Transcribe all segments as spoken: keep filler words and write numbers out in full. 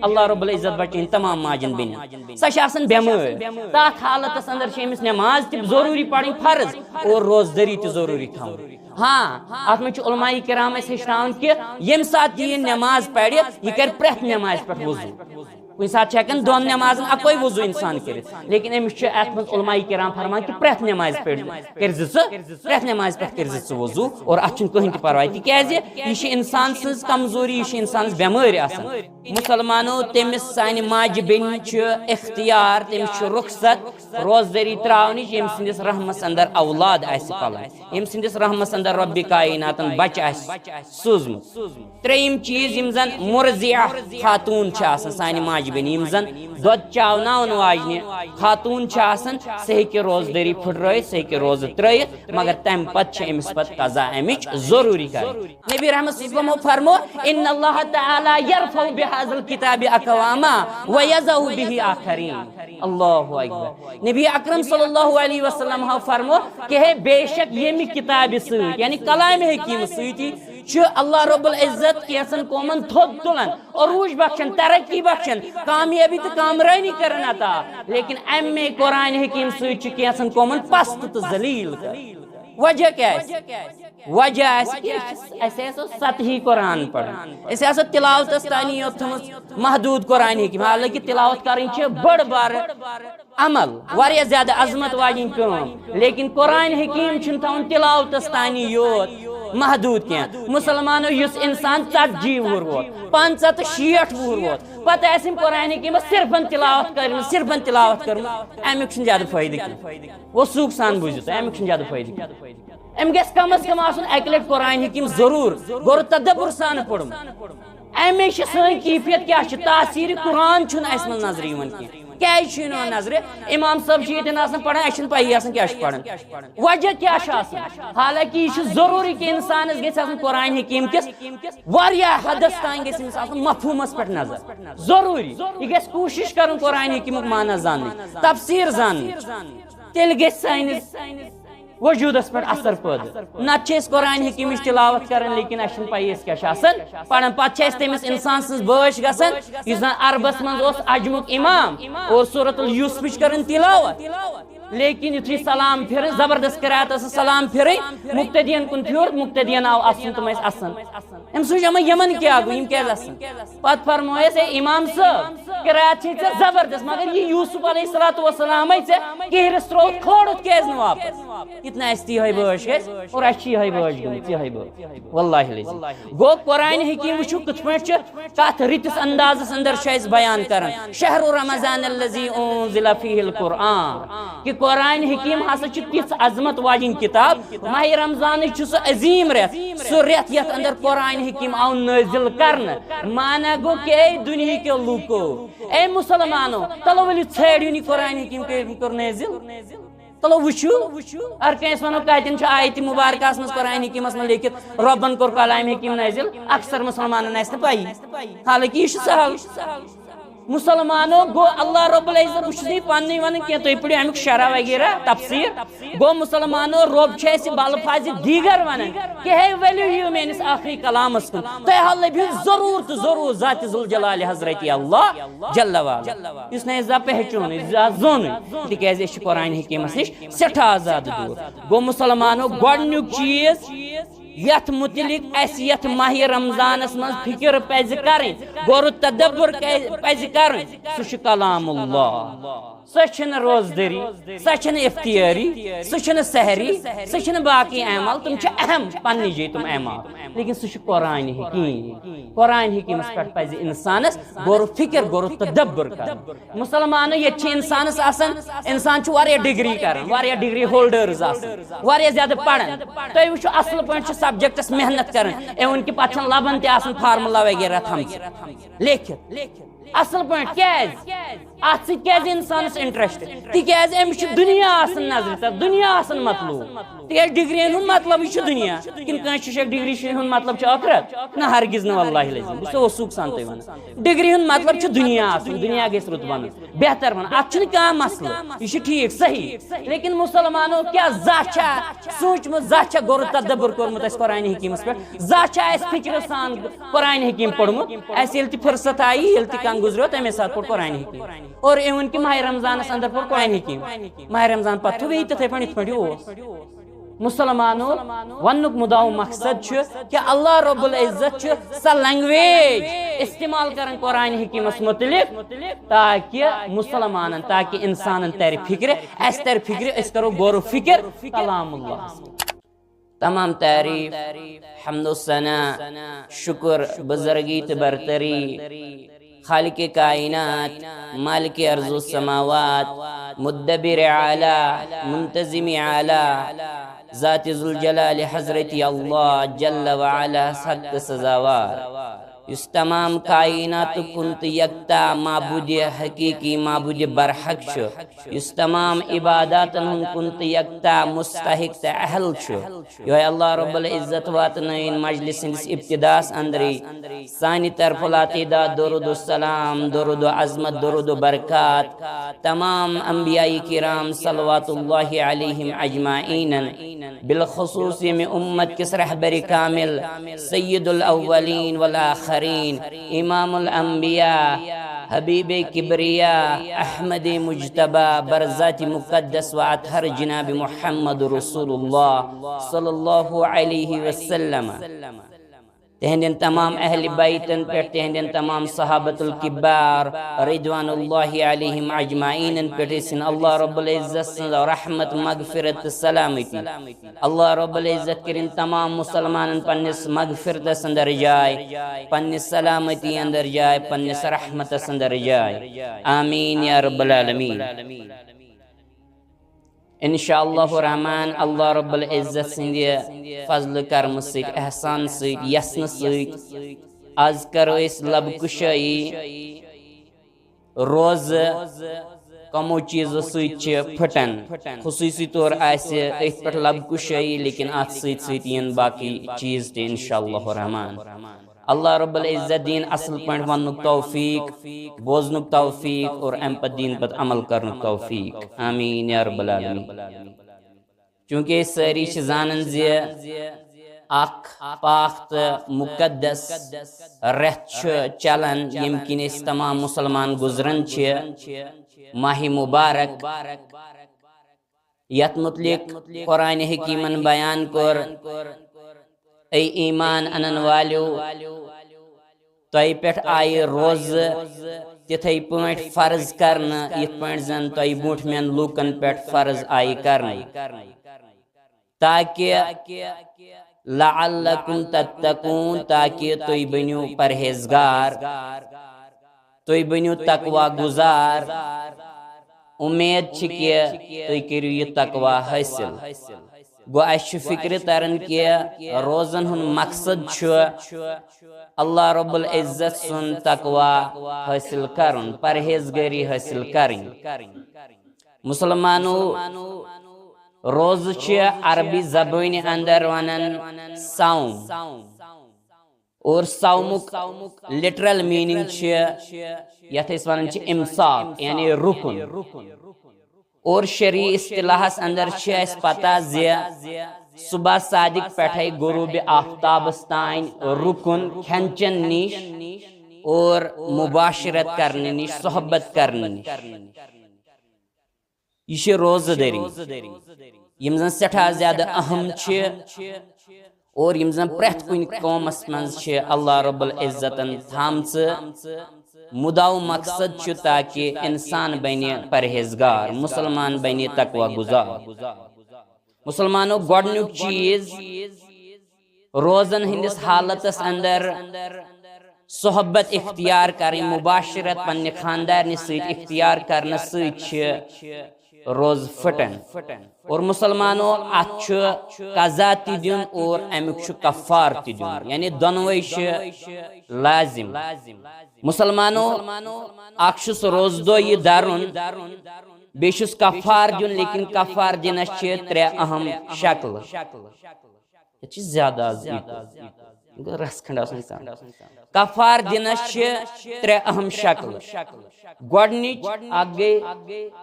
اللہ رب العزت بچٲیِن تمام ماجن بیٚنٮ۪ن۔ سۄ چھِ آسان بٮ۪مٲرۍ۔ تتھ حالتس اندر چھِ أمِس نماز تہِ ضروٗری پرٕنۍ فرض اور روزدٲری تہِ ضروٗری تھاوٕنۍ۔ ہاں، اتھ منٛز چھِ علماء کرام اسہِ ہیٚچھناوان کہِ ییٚمہِ ساتہٕ تہِ یہِ نماز پرِ، یہِ کرِ پرٛٮ۪تھ نمازِ پٮ۪ٹھ وضوٗ۔ کُنہِ ساتہٕ چھِ ہٮ۪کان دۄن نمازن اکوے وضوٗ انسان کٔرِتھ، لیکن أمِس چھِ اتھ منٛز علماء کرام فرمان کہِ پرٛٮ۪تھ نمازِ پٮ۪ٹھ کٔرزِ ژٕ، پرٛٮ۪تھ نمازِ پٮ۪ٹھ کٔرزِ ژٕ وضوٗ اور اتھ چھُنہٕ کٕہٕنۍ تہِ پرواے، تِکیازِ یہِ چھِ انسان سٕنٛز کمزوری، یہِ چھِ انسانس بٮ۪مٲرۍ آسان۔ مسلمانو، تٔمِس سانہِ ماجہِ بیٚنہِ چھُ اختیار، تٔمِس چھُ رخصت روزدٲری تراونٕچ، ییٚمہِ سٕنٛدِس رحمس اندر اولاد آسہِ پلان، ییٚمہِ سٕنٛدِس رحمس اندر رۄبِ کایناتن بچہِ آسہِ سوٗزمُت۔ ترٛیٚیِم چیٖز، یِم زن مرضعہ خاتوٗن چھِ آسان سانہِ ماجہِ بیٚنہِ، یِم زن دۄد چاوناون واجنہِ خاتوٗن چھِ آسان، سۄ ہیٚکہِ روزدٲری پھٕٹرٲیِتھ، سۄ ہیٚکہِ روزٕ ترٲیِتھ، مگر تمہِ پتہٕ چھِ أمِس پتہٕ قضا امِچ ضروٗری کرٕنۍ۔ نبی رحمت صلی اللہ علیہ وسلمو فرمو، "ان اللہ تعالی یرفع بہذا الکتاب اقواما ویضع بہ آخرین۔" اللہ اکبر۔ نبی اکرم صلی اللہ علیہ وسلم ہو فرمو کہ ہے، بے شک ییٚمہِ کتابہِ سۭتۍ، یعنی کلامِ حکیم سۭتۍ، چھُ اللہ رب العزت کینٛژن قومن تھوٚد تُلان، عروج بخشان، ترقی بخشان، کامیٲبی تہٕ کامرٲنی کران عطا۔ لیکن امے قرآن حکیم سۭتۍ چھُ کینٛژن قومن پست تہٕ ذلیل کران۔ وجہ کیٛاہ آسہِ؟ وجہ آسہِ کہِ أسۍ آسو سطحی قرآن پران، أسۍ آسو تلاوتس تانی یوت تھٲومٕژ محدود قرآن حکیم، حالانکہ تلاوت کرٕنۍ چھِ بٔڑ بارٕ عمل، واریاہ زیادٕ عظمت واجیٚنۍ کٲم، لیکن قرآن حکیم چھُنہٕ تھاوُن تلاوتس تانی یوت محدود کینٛہہ۔ مسلمانو، یُس انسان ژتجی وُہُر ووت، پنژاہ تہٕ شیٹھ وُہُر ووت، پتہٕ آسہِ أمۍ قرآن حکیمس صرفن تلاوت کٔرمٕژ، صرفن تلاوت کٔرمٕژ، امیُک چھُنہٕ زیادٕ فٲیدٕ کینٛہہ۔ وثوق سان بوٗزِو تُہۍ، امیُک چھُنہٕ زیادٕ فٲیدٕ کینٛہہ۔ أمۍ گژھِ کم از کم آسُن اکہِ لٹہِ قرآن حکیم ضروٗر، غور تدبر سان پوٚرمُت۔ امے چھِ سٲنۍ کیفیت کیٛاہ چھِ؟ تاثیر قرآن چھُنہٕ اسہِ منٛز نظرِ یِوان کینٛہہ۔ کیٛازِ چھُ یِنہٕ وۄنۍ نظرِ؟ امام صٲب چھِ ییٚتٮ۪ن آسان پران، اسہِ چھُنہٕ پَیی آسان کیٛاہ چھُ پران۔ وجہ کیٛاہ چھُ آسان؟ حالانکہ یہِ چھُ ضروٗری کہِ انسانس گژھِ آسُن قرآن حکیم کِس واریاہ حدس تام گژھِ أمِس آسُن مفہوٗمس پٮ۪ٹھ نظر۔ ضروٗری۔ یہِ گژھِ کوٗشش کرُن قرآن حکیمُک معنی زاننٕچ، تفسیٖر زاننٕچ۔ تیٚلہِ گژھِ سٲنِس وجوٗدس پٮ۪ٹھ اثر پٲدٕ۔ نتہٕ چھِ أسۍ قرآن حکیمٕچ تلاوت کران، لیکن اسہِ چھُنہٕ پَیی أسۍ کیٛاہ چھِ آسان پران۔ پتہٕ چھِ اَسہِ تٔمِس انسان سٕنٛز بٲش گژھان، یُس زن عربس منٛز اوس عجمُک امام اور سورۃ الیوسفٕچ کران تلاوت۔ لیکن یُتھُے سلام پھِرٕن، زبردست قرات ٲسٕس سلام پھِرٕنۍ، مقتدین کُن پھیوٗر، مقتدین آو اَسُن، تِم ٲسۍ اَسان۔ أمۍ سوٗنٛچ، "اما یِمن کیٛاہ گوٚو، یِم کیٛازِ اَسان؟" پتہٕ فرمویس، "اے امام صٲب، قرات چھے ژےٚ زبردست، مگر یہِ یوسف علیہ الصلوۃ والسلامے ژےٚ کِہرِس ترٛووُتھ، کھولُتھ کیٛازِ نہٕ واپس؟" یہِ تہِ نہٕ اَسہِ تہِ یِہوٚے بٲش گژھِ، اور اَسہِ چھِ یِہوٚے بٲش گٔمٕژ، یِہوٚے بٲش۔ واللہ العظیم۔ گوٚو قرآن حکیم وٕچھِو کِتھ پٲٹھۍ چھُ کتھ رٕتِس اندازس اندر چھُ اَسہِ بیان کران، "شہر رمضان الذی انزل فیہ القرآن"، کہ قرآن حکیم ہسا چھِ تِژھ عظمت واجیٚنۍ کتاب، ماہ رمضانٕچ چھُ سُہ عظیم رٮ۪تھ، سُہ رٮ۪تھ یتھ اندر قرآن حکیم آو نٲزِل کرنہٕ۔ معنی گوٚو کہ اے دُنہِکیو لوٗکو، اے مسلمانو، تلو ؤلِو ژھٲنٛڈِو یہِ قرآن حکیم کٔمۍ کوٚر نٲزِل۔ تلو وٕچھِو، اگر کٲنٛسہِ ونو کتٮ۪ن چھُ آیتِ مبارکہس منٛز قرآن حکیمس منٛز لیکھِتھ رۄبن کوٚر کلام حکیم نٲزِل، اکثر مسلمانن آسہِ نہٕ پَیی، حالانکہ یہِ چھُ سہل۔ مسلمانو گوٚو اللہ رب العزت، بہٕ چھُس نہٕ یہِ پننُے ونان کینٛہہ، تُہۍ پٔرِو امیُک شرح وغیرہ تفسیٖر۔ گوٚو مسلمانو، رۄب چھُ اَسہِ بالفاظِ دیٖگر ونان کہ ہے ؤلِو یِیِو میٲنِس ٲخری کلامس کُن، تُہۍ ہا لٔبِو ضروٗر تہٕ ضروٗر ذاتِ ذوالجلال حضرت اللہ جل وعلا، یُس نہٕ اَسہِ زانٛہہ پہچونٕے، زانٛہہ زونُے، تِکیازِ أسۍ چھِ قرآن حکیمس نِش سٮ۪ٹھاہ زیادٕ دوٗر۔ گوٚو مسلمانو، گۄڈٕنیُک چیٖز یتھ متعلق اسہِ یتھ ماہ رمضانس منٛز فکر پزِ کرٕنۍ، غور و تدبر کہ-، پزِ کرٕنۍ، سُہ چھُ کلام اللہ۔ سۄ چھنہٕ روزدٔری، سۄ چھنہٕ افطٲری، سُہ چھُنہٕ سحری، سُہ چھِنہٕ باقٕے اعمال، تِم چھِ اہم پننہِ جایہِ تِم اعمال، لیکن سُہ چھُ قرآن حکیم۔ قرآن حکیمس پٮ۪ٹھ پزِ انسانس غور و فکر، غور و تدبر کرُن۔ مسلمانو، ییٚتہِ چھِ انسانس آسان، انسان چھُ واریاہ ڈگری کران، واریاہ ڈگری ہولڈرز آسان، واریاہ زیادٕ پران۔ تُہۍ وٕچھِو، اصل پٲٹھۍ چھِ سبجیکٹس محنت کران، اِوٕن کہِ پتہٕ چھنہٕ لبن تہِ آسان فارمولا وغیرہ تھمژٕ لیکھِتھ۔ اصل پٲٹھۍ کیازِ؟ اتھ سۭتۍ کیازِ انسانس انٹرسٹ؟ تِکیازِ أمِس چھُ دُنیا آسان نظرِ تل، دُنیا آسان مطلوب۔ تِکیازِ ڈگرین ہُنٛد مطلبٕے چھُ دُنیا۔ کِنہٕ کٲنٛسہِ چھُ شک ڈگری ہُنٛد مطلب چھُ ٲخرت؟ نہ، ہرگز نہٕ، واللہ العظیم۔ بہٕ چھُسو وثوق سان تۄہہِ ونان۔ ڈگری ہُنٛد مطلب چھُ دُنیا آسُن، دُنیا گژھِ رُت بنُن، بہتر بنُن۔ اتھ چھُنہٕ کانٛہہ مسلہٕ، یہِ چھُ ٹھیٖک، صحیح۔ لیکن مسلمانو کیٛاہ زانٛہہ چھا سوٗنٛچمُت، زانٛہہ چھا غور و تدبر کوٚرمُت قرآن حکیمس پٮ۪ٹھ۔ زانٛہہ چھا اَسہِ فکرِ سان قرآن حکیم پوٚرمُت؟ اَسہِ ییٚلہِ تہِ فرصت آیہِ، ییٚلہِ تہِ کانٛہہ گُزریو، تَمے ساتہٕ پوٚر قرآن حکیم۔ اور even کہِ ماہِ رمضانس اندر پوٚر قرآن حکیم۔ ماہِ رمضان پتہٕ تھوٚو بیٚیہِ تِتھے پٲٹھۍ یِتھ پٲٹھۍ یہِ اوس۔ مسلمانو، وننُک مُدعا و مقصد چھُ کہِ اللہ رب العزت چھُ سۄ language استعمال کران قرآن حکیمس متعلق، تاکہ مسلمانن، تاکہ انسانن ترِ فکرِ، اَسہِ ترِ فکرِ، أسۍ کرو غور و فکر کلام اللہ۔ تمام تعریف، حمد و ثنا، شکر، بزرگی تہٕ برتری خالق کائنات، مالک ارض و سماوات، مدبر اعلیٰ، منتظم اعلیٰ، ذات ذوالجلال حضرت اللہ جل و علا حق سزاوار، یُس تمام کائنات کُن تہٕ یکتا معبود حقیقی، معبود برحق چھُ، یُس تمام عباداتن ہُنٛد کُن تہٕ یکتا مستحق تہٕ اہل چھُ۔ یہوے اللہ رب العزت واتنٲوِن مجلس ہٕنٛدِس ابتداس اندرٕے سانہِ طرفہٕ لاتعداد درود و سلام، درود و عظمت، درود و برکات تمام انبیاء کرام صلوات اللہ علیہم اجمعین، بالخصوص ییٚمہِ امت کِس رہبر کامل سید الاولین والآخرین، امام الانبیاء، حبیب کبریا، احمد مجتبی، برذات مقدس و اطہر جناب محمد رسول اللہ صلی اللہ علیہ وسلم۔ تہندین تمام اہل بیتن پٮ۪ٹھ، تہندین تمام صحابت الکبار رضوان اللہ علیہم اجمعین پٮ۪ٹھ ٲسِن اللہ رب العزت سٕنٛز رحمت، مغفرت تہٕ سلامتی۔ اللہ رب العزت کٔرِن تمام مسلمانن پننِس مغفرتس اندر جاے، پننِس سلامتی اندر جاے، پننِس رحمتس اندر جاے۔ آمین یا رب العالمین۔ انشاء اللہ الرحمن، اللہ رب العزت سٕنٛدِ فضل کرمہٕ سۭتۍ، احسان سۭتۍ، یژھنہٕ سۭتۍ آز کرو أسۍ لب کشٲیی۔ روزٕ کمو چیٖزو سۭتۍ چھِ پھٹان۔ خصوٗصی طور آسہِ أتھۍ پٮ۪ٹھ لب کشٲیی، لیکن اتھ سۭتۍ سۭتۍ یِن باقٕے چیٖز تہِ انشاء اللہ الرحمن۔ اللہ رب العزت دِیِن اصل پٲٹھۍ وننُک توفیق، بوزنُک توفیق اور امہِ پتہٕ دِیِن پتہٕ عمل کرنُک توفیق۔ آمین یا رب العالمین۔ چونکہ أسۍ سٲری چھِ زانان زِ اکھ پاک تہٕ مقدس رٮ۪تھ چھُ چلان، ییٚمہِ کِنۍ أسۍ تمام مسلمان گُزران چھِ، ماہِ مبارک۔ یتھ متعلق قرآن حکیمن بیان کوٚر، اے ایمان انن والیو، تۄہہِ پٮ۪ٹھ آیہِ روزٕ تِتھے پٲٹھۍ فرض کرنہٕ، یِتھ پٲٹھۍ زن تۄہہِ برونٛٹھمٮ۪ن لوٗکن پٮ۪ٹھ فرض آیہِ کرنہٕ، تاکہِ لعلکم تتقون، تاکہِ تُہۍ بٔنِو پرہیزگار، تُہۍ بٔنِو تقوی گُزار۔ اُمید چھِ کہِ تُہۍ کٔرِو یہِ تقوی حٲصِل۔ گوٚو، اَسہِ چھُ فِکرِ تران کہِ روزن ہُنٛد مقصد چھُ اللہ رب العزت سُنٛد تقوی حٲصِل کرُن، پرہیزگٲری حٲصِل کرٕنۍ۔ مسلمانو، روزٕ چھِ عربی زبٲنہِ اندر ونان صوم۔ اور صومُک literal meaning چھِ، یتھ أسۍ ونان چھِ امساک، یعنی رُکُن۔ اور شرعی اصطلاحس اندر چھِ اَسہِ پتہ زِ صبح صادق پٮ۪ٹھے غروب آفتابس تام رُکُن کھٮ۪ن چٮ۪ن نِش اور مباشرت کرنہٕ نِش، صحبت کرنہٕ نِش۔ یہِ چھِ روزٕ دٲری، یِم زن سٮ۪ٹھاہ زیادٕ اہم چھِ اور یِم زن پرٛٮ۪تھ کُنہِ قومس منٛز چھِ اللہ رب العزتن تھامژٕ۔ مُدا و مقصد چھُ تاکہِ انسان بنہِ پرہیزگار، مسلمان بنہِ تقوی گزار۔ مسلمانو، گۄڈنیُک چیٖز روزن ہٕنٛدِس حالتس اندر صحبت اختیار کرٕنۍ، مباشرت پننہِ خاندارنہِ سۭتۍ اختیار کرنہٕ سۭتۍ چھِ روزٕ پھٹان۔ اور مسلمانو، اتھ چھُ قضا تہِ دیُن اور امیُک چھُ کفار تہِ دیُن، یعنی دۄنوے چھِ لازم۔ مسلمانو، اکھ چھُس روزٕ دۄہ یہِ درُن، بیٚیہِ چھُس کفار دیُن، لیکن کفار دِنس چھِ ترٛےٚ اہم شکلہٕ۔ ییٚتہِ چھِ زیادٕ از یہِ۔ گوٚو رَژھ کھنٛڈ آسُن کم۔ کفار دِنس چھِ ترٛےٚ اہم شکلہٕ۔ گۄڈٕنِچ اکھ گٔے،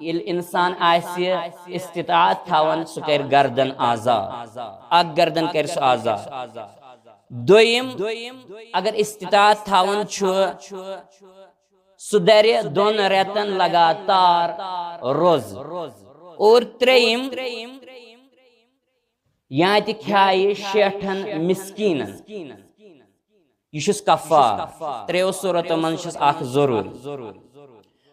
ییٚلہِ انسان آسہِ استطاعت تھاوان، سُہ کرِ گردن آزاد، اکھ گردن کرِ سُہ آزاد۔ دوٚیِم، اگر استطاعت تھاوان چھُ، سُہ دَرِ دۄن رٮ۪تن لگاتار روزٕ۔ اور ترٛیٚیِم، یا تہِ کھیایہِ شیٹھن مسکیٖنن۔ یہِ چھُس کفار۔ ترٛیٚیو صورتو منٛز چھُس اکھ ضروٗری۔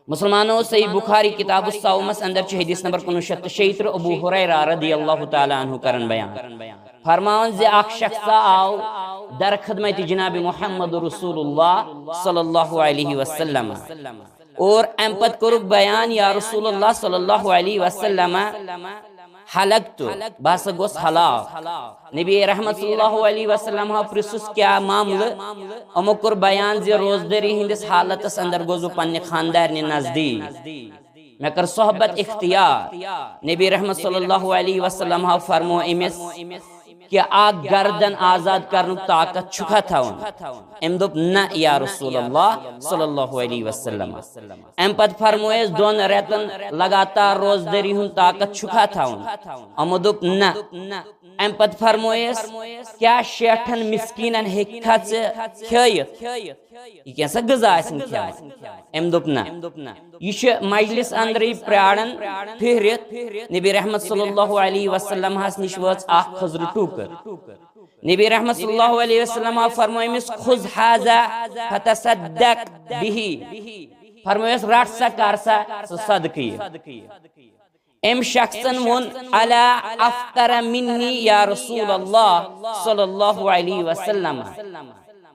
مسلمانو، صحیح بخاری کتاب الصومس اندر چھُ حدیث نمبر کُنوُہ شیٚتھ تہٕ شیٚیہِ ترٕٛہ، ابو ہریرہ رضی اللہ تعالیٰ عنہ کران بیان، فرماوان زِ اکھ شخص آو در خدمت جناب محمد رسول اللہ صلی اللہ علیہ وسلم، اور امہِ پتہٕ کوٚرُکھ بیان، یا رسول اللہ صلی اللہ علیہ وسلم، ہلکت، بہٕ ہسا گوس ہلاک۔ نبی رحمت صلی اللہ علیہ وسلم ہا پرژھُس کیٛاہ معاملہٕ؟ یِمو کوٚر بیان زِ روزدٲری ہٕنٛدِس حالتس اندر گوس بہٕ پننہِ خاندارنہِ نزدیٖک، مےٚ کٔر صحبت اختیار۔ نبی رحمت صلی اللہ علیہ وسلم ہا فرمو أمِس، کہِ اکھ گردن آزاد کرنُک طاقت چھُکھا تھاوان؟ أمۍ دوٚپ، نہ یا رسول اللہ صلی اللہ علیہ وسلم۔ امہِ پتہٕ فرمویس، دۄن رٮ۪تن لگاتار روزدٲری ہُنٛد طاقت چھُکھا تھاوان؟ یِمو دوٚپ، نہ۔ امہِ پتہٕ فرمویس، کیٛاہ شیٹھن مسکیٖنن ہیٚککھا ژٕ کھیٲیِتھ؟ یہِ کینٛژھا غذا آسن کھٮ۪وان؟ أمۍ دوٚپ، نہ۔ یہِ چھُ مجلس اندرٕے پراران پھِرِتھ۔ نبی رحمت صلی اللہ علیہ وسلم ہس نِش وٲژ اکھ کھٔزرٕ ٹوٗکر۔ نبی رحمت صلی اللہ علیہ وسلم آو فرمٲیمِس، خذ هذا فتصدق به۔ فرمٲیس، رٹ سا، کر سا سُہ صدقہٕ یہِ۔ أمۍ شخصن ووٚن، الا افقر منی یا رسول اللہ صلی اللہ علیہ وسلم،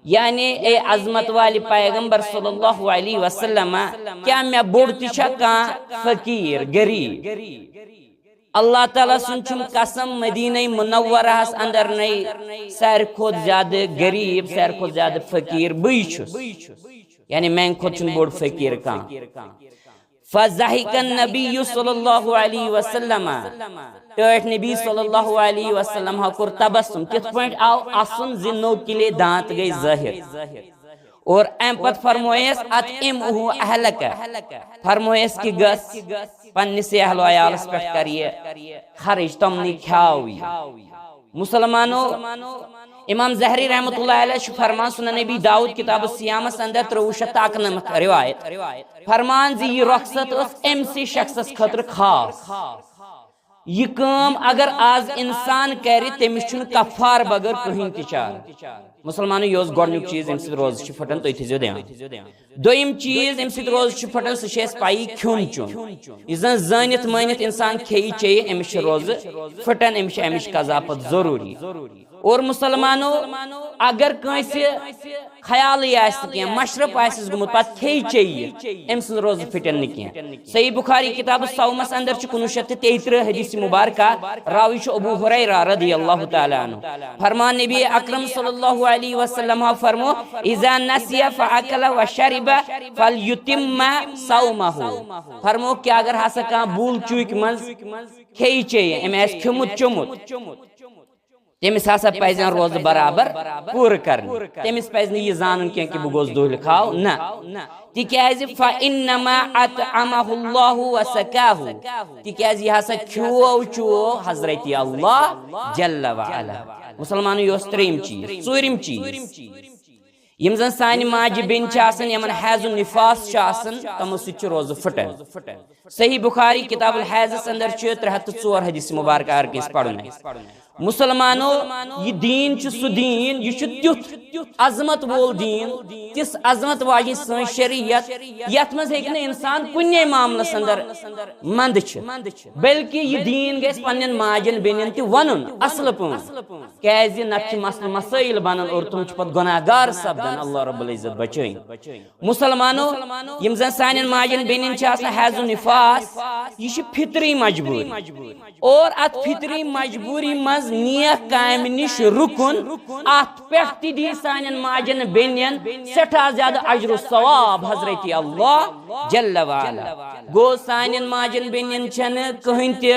یعنی اے عظمت والہِ پیغمبر صلی اللہ علیہ وسلم، کیٛاہ مےٚ بوٚڑ تہِ چھا کانٛہہ فقیٖر، غریٖب؟ اللہ تعالیٰ سُنٛد چھُم قسم، مدینہ منورہس اندر نے ساروی کھۄتہٕ زیادٕ غریٖب، ساروی کھۄتہٕ زیادٕ فقیٖر بٕے چھُس، یعنی میانہِ کھۄتہٕ چھُنہٕ بوٚڑ فقیٖر کانٛہہ۔ فضحک النبی صلی اللہ علیہ وسلم، ٹٲٹھۍ نبی صلی اللہ علیہ وسلم ہا کوٚر تبسم، تِتھ پٲٹھۍ آو اسُن زِ نوکِلے دانت گٔے ظٲہِر۔ اور امہِ پتہٕ فرمویس، اطعمہ اہلک، فرمویس کہِ گژھ پننِسٕے اہل و عیالس پٮ۪ٹھ کر یہِ خرٕچ، تِمنٕے کھیاو یہِ۔ مسلمانو، امام زہری رحمۃ اللہ علیہ چھُ فرمان، سنن ابی داؤد کتاب الصیامس اندر ترٛوٚوُہ شیٚتھ تہٕ اَکنَمَتھ روایت، فرمان زِ یہِ رۄخصت ٲس أمسٕے شخصس خٲطرٕ خاص۔ یہِ کٲم اگر آز انسان کرِ، تٔمِس چھُنہٕ کفار بغٲر کٕہٕنۍ تہِ چارٕ۔ مسلمانو، یہِ اوس گۄڈٕنیُک چیٖز، ییٚمہِ سۭتۍ روزٕ چھِ پھٹان، تُہۍ تھٲیزیو دھیان۔ دوٚیِم چیٖز، ییٚمہِ سۭتۍ روزٕ چھِ پھٹان، سُہ چھِ اَسہِ پَیی کھیوٚن چیوٚن۔ یُس زَن زٲنِتھ مٲنِتھ اِنسان کھیٚیہِ چیٚیہِ، أمِس چھِ روزٕ پھٹان، أمِس چھِ اَمِچ قضا پَتہٕ ضروٗری۔ اور مسلمانو، اگر کٲنٛسہِ خیالٕے آسہِ نہٕ کینٛہہ، مشرف آسٮ۪س گوٚمُت، پَتہٕ کھیٚیہِ چیٚیہِ، أمۍ سٕنٛز روزٕ پھٹن نہٕ کینٛہہ۔ صحیح بخاری کتاب الصومس اندر چھُ کُنوُہ شیٚتھ تہٕ تیٚیہِ ترٕٛہ حدیث مبارکہ، راوی چھُ ابو ہریرہ رضی اللہ تعالیٰ عنہ۔ فرمان نبی اکرم صلی اللہ علیہ وسلم ہا فرمو، اذا نسی فاکل وشرب فلیتم صومہ۔ فرمو کہ اگر ہسا کانٛہہ بھول چوٗکۍ منٛز کھیٚیہِ چیٚیہِ، أمۍ آسہِ کھیوٚمُت چوٚمُت، تٔمِس ہسا پزن روزٕ برابر پوٗرٕ کرنہِ۔ تٔمِس پزِ نہٕ یہِ زانُن کینٛہہ کہِ بہٕ گوٚوس دۄہلہِ کھاو، نہ۔ تِکیازِ فانما اطعمہ اللہ وسقاہ، تِکیازِ یہِ ہسا کھیوو چوو حضرت اللہ جل وعلا۔ مسلمانو، یہِ اوس ترٛیٚیِم چیٖز۔ ژوٗرِم چیٖز، یِم زن سانہِ ماجہِ بیٚنہِ چھِ آسان، یِمن حیض و نفاس چھُ آسان، تِمو سۭتۍ چھُ روزٕ پھٹان۔ صحیح بخاری کتاب الحیضس اندر چھُ ترٛےٚ ہتھ تہٕ ژور حدیث مبارکہ اگر کٲنٛسہِ پرُن آسہِ۔ مسلمانو، یہِ دیٖن چھُ سُہ دیٖن، یہِ چھُ تیُتھ عظمت وول دیٖن، تِژھ عظمت واجیٚنۍ سٲنۍ شریعت، یتھ منٛز ہیٚکہِ نہٕ انسان کُنے معاملس اندر منٛدٕ چھِ، بلکہِ یہِ دیٖن گژھِ پننٮ۪ن ماجن بیٚنٮ۪ن تہِ ونُن اصلہٕ پٲٹھۍ، کیازِ نتہٕ چھِ مسلہٕ مسٲیل بنان اور تِم چھِ پتہٕ گۄناہ گار سپدان، اللہ رب العزت بچٲیِن۔ مسلمانو، یِم زن سانٮ۪ن ماجن بیٚنٮ۪ن چھِ آسان حیض و نفاس، یہِ چھِ فطری مجبوٗری۔ اور اتھ فطری مجبوٗری منٛز نیک کامہِ نِش رُکُن، اتھ پٮ۪ٹھ تہِ دی سانٮ۪ن ماجن بیٚنٮ۪ن سٮ۪ٹھاہ زیادٕ اجر و ثواب حضرت اللہ جل وعلا۔ گوٚو، سانٮ۪ن ماجن بیٚنٮ۪ن چھنہٕ کٕہٕنۍ تہِ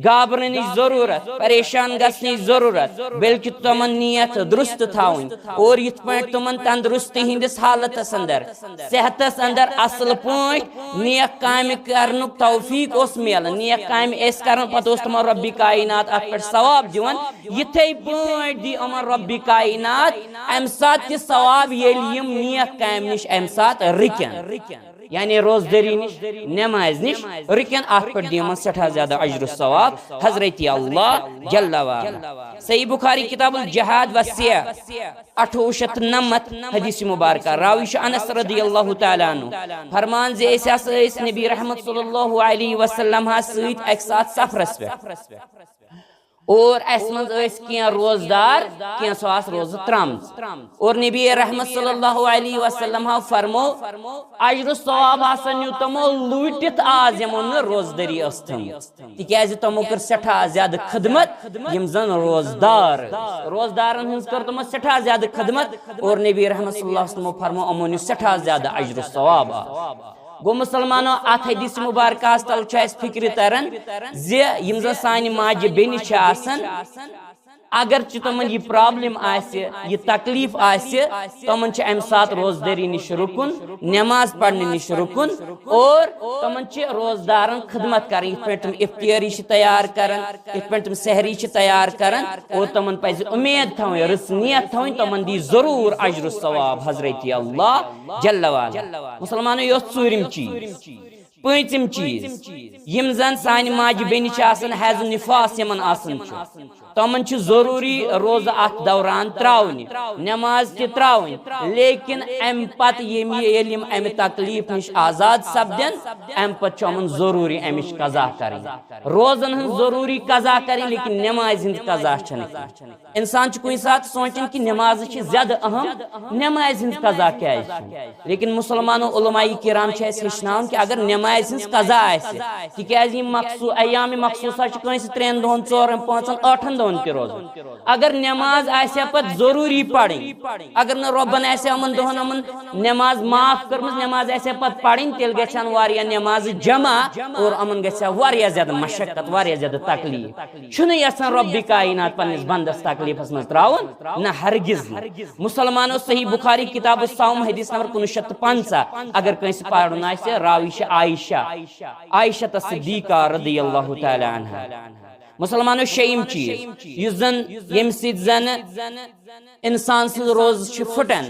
گابرنٕچ ضروٗرت، پریشان گژھنٕچ ضروٗرت، بلکہِ تِمن نیت درست تھاوٕنۍ۔ اور یِتھ پٲٹھۍ تِمن تندرستی ہٕنٛدِس حالتس اندر، صحتس اندر اصل پٲٹھۍ نیک کامہِ کرنُک توفیق اوس میلان، نیک کامہِ ٲسۍ کران، پتہٕ اوس تِمن رۄبِ کائنات اتھ پٮ۪ٹھ ثواب دِوان۔ یِتھے پٲٹھۍ دی یِمن رۄبِ کائنات امہِ ساتہٕ تہِ ثواب، ییٚلہِ یِم نیک کامہِ نِش امہِ ساتہٕ رُکن۔ یعنی روزدٲری نِش، نمازِ نِش رُکن، اتھ پٮ۪ٹھ دی یِمن سٮ۪ٹھاہ زیادٕ اجر و ثواب حضرت اللہ جل وعلا۔ صحیح بخاری کتاب الجہاد و سیَر، اَٹھووُہ شیٚتھ تہٕ نَمَتھ حدیث مبارکہ، راوی چھُ انس رضی اللہ تعالیٰ عنہ، فرمان زِ أسۍ ہسا ٲسۍ نبی رحمت صلی اللہ علیہ وسلم ہس سۭتۍ اکہِ ساتہٕ سفرس پٮ۪ٹھ۔ اور اسہِ منٛز ٲسۍ کینٛہہ روزدار، کینٛہہ سُہ آس روزٕ ترٛامژٕ۔ اور نبی رحمت صلی اللہ علیہ وسلم ہا فرمو، اجر و ثواب ہسا نیو تِمو لوٗٹِتھ آز یِمو نہٕ روزدٲری ٲس تھٲومٕژ، تِکیازِ تِمو کٔر سٮ۪ٹھاہ زیادٕ خدمت۔ یِم زن روزدار ٲسۍ، روزدارن ہٕنٛز کٔر تِمو سٮ۪ٹھاہ زیادٕ خدمت، اور نبی رحمت صلی اللہ علیہ وسلم فرمو، یِمو نیو سٮ۪ٹھاہ زیادٕ اجر و ثواب آز۔ گوٚو مسلمانو، اتھ حدیث مبارکہس تل چھُ اسہِ فکرِ تران زِ یِم زن سانہِ ماجہِ بیٚنہِ چھِ آسان، اگرچہِ تِمن یہِ پرابلم آسہِ، یہِ تکلیف آسہِ، تِمن چھِ امہِ ساتہٕ روزدٲری نِش رُکُن، نماز پرنہٕ نِش رُکُن، اور تِمن چھِ روزدارن خدمت کرٕنۍ، یِتھ پٲٹھۍ تِم افطٲری چھِ تیار کران، یِتھ پٲٹھۍ تِم سحری چھِ تیار کران، اور تِمن پزِ امید تھاوٕنۍ، رٕژ نیت تھاوٕنۍ، تِمن دی ضروٗر اجر و ثواب حضرت اللہ جل وعلا۔ مسلمانو، یہِ اوس ژوٗرِم چیٖز۔ پٲنٛژِم چیٖز، یِم زن سانہِ ماجہِ بیٚنہِ چھِ آسان، حیض و نفاس یِمن آسان چھُ، تِمن چھُ ضروٗری روزٕ اتھ دوران ترٛاونہِ، نماز تہِ ترٛاوٕنۍ، لیکن امہِ پتہٕ ییٚمہِ، ییٚلہِ یِم امہِ تکلیف نِش آزاد سپدن، امہِ پتہٕ چھُ یِمن ضروٗری امِچ قضا کرٕنۍ۔ روزن ہٕنٛز ضروٗری قضا کرٕنۍ، لیکن نمازِ ہٕنٛز قضا چھنہٕ کینٛہہ۔ انسان چھُ کُنہِ ساتہٕ سونٛچان کہِ نماز چھِ زیادٕ اہم، نمازِ ہٕنٛز قضا کیازِ چھِ؟ لیکن مسلمانو، علماء کرام چھِ اَسہِ ہیٚچھناوان کہِ اگر نمازِ ہٕنٛز قضا آسہِ، تِکیازِ یِم مخصوٗ-، ایام مخصوٗصہ چھِ کٲنٛسہِ ترٛٮ۪ن دۄہن، ژورن، پانٛژن، ٲٹھن دۄہن تہِ روزان۔ اگر نماز آسہِ ہا پتہٕ ضروٗری پرٕنۍ، اگر نہٕ رۄبن آسہِ ہا یِمن دۄہن یِمن نماز معاف کٔرمٕژ، نماز آسہِ ہا پتہٕ پرٕنۍ، تیٚلہِ گژھِ ہن واریاہ نمازٕ جمع اور یِمن گژھِ ہا واریاہ زیادٕ مشقت، واریاہ زیادٕ تکلیف۔ چھُنہٕ یژھان رۄبِ کائنات پننِس بندس تکلیفس منٛز ترٛاوُن، نہ، ہرگز نہٕ۔ مسلمانو، صحیح بخاری کتاب الصوم حدیث نمبر کُنوُہ شیٚتھ تہٕ پنٛژاہ، اگر کٲنٛسہِ پرُن آسہِ، راوی چھِ عائشہ، عائشہ صدیقہ رضی اللہ تعالیٰ عنہا۔ مسلمانو، شیٚیِم چیٖز، یُس زن، ییٚمہِ سۭتۍ زن انسان سٕنٛز روزٕ چھِ پھٕٹان،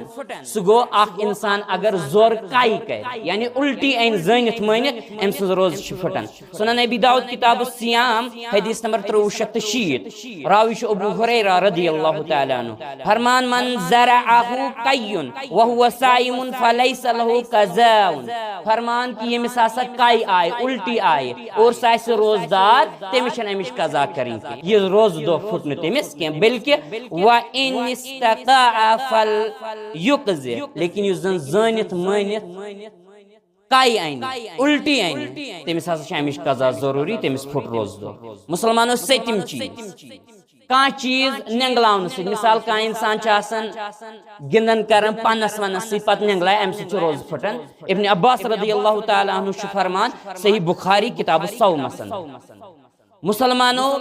سُہ گوٚو اکھ انسان اگر زورٕ کاے کرِ، یعنی الٹی انہِ زٲنِتھ مٲنِتھ، أمۍ سٕنٛز روزٕ چھِ پھٕٹان۔ سنن ابی داؤد کتاب الصیام حدیث نمبر ترٛوٚوُہ شیٚتھ تہٕ شیٖتھ، راوی چھُ ابو ہریرہ رضی اللہ تعالیٰ عنہ، فرمان، من ذرعہ قی وہو صائم فلیس لہ قضاء۔ فرمان کہِ ییٚمِس ہسا کاے آیہِ، الٹی آیہِ اور سُہ آسہِ روزدار، تٔمِس چھَنہٕ اَمِچ قضا کَرٕنۍ کینٛہہ۔ یہِ روزٕ دۄہ پھُٹ نہٕ تٔمِس کینٛہہ، بلکہِ وَإِنِ اسْتَقَاءَ فَلْيُقْضِ، لیکن یُس زَن زٲنِتھ مٲنِتھ کاے اَنہِ، اُلٹی اَنہِ، تٔمِس ہسا چھِ اَمِچ قضا ضروٗری، تٔمِس پھُٹ روزٕ دۄہ۔ مُسلمانو، سٔتِم چیٖز، کانٛہہ چیٖز نینگلاونہٕ سۭتۍ، مثال، کانٛہہ اِنسان چھُ آسان گِنٛدان کران پنس ونس سۭتۍ، پتہٕ نینگلایہِ، امہِ سۭتۍ چھُ روزٕ پھٹان۔ ابن عباس رضی اللہ تعالیٰ عنہ چھُ فرمان، صحیح بخاری کتاب الصومس اندر۔ مسلمانو،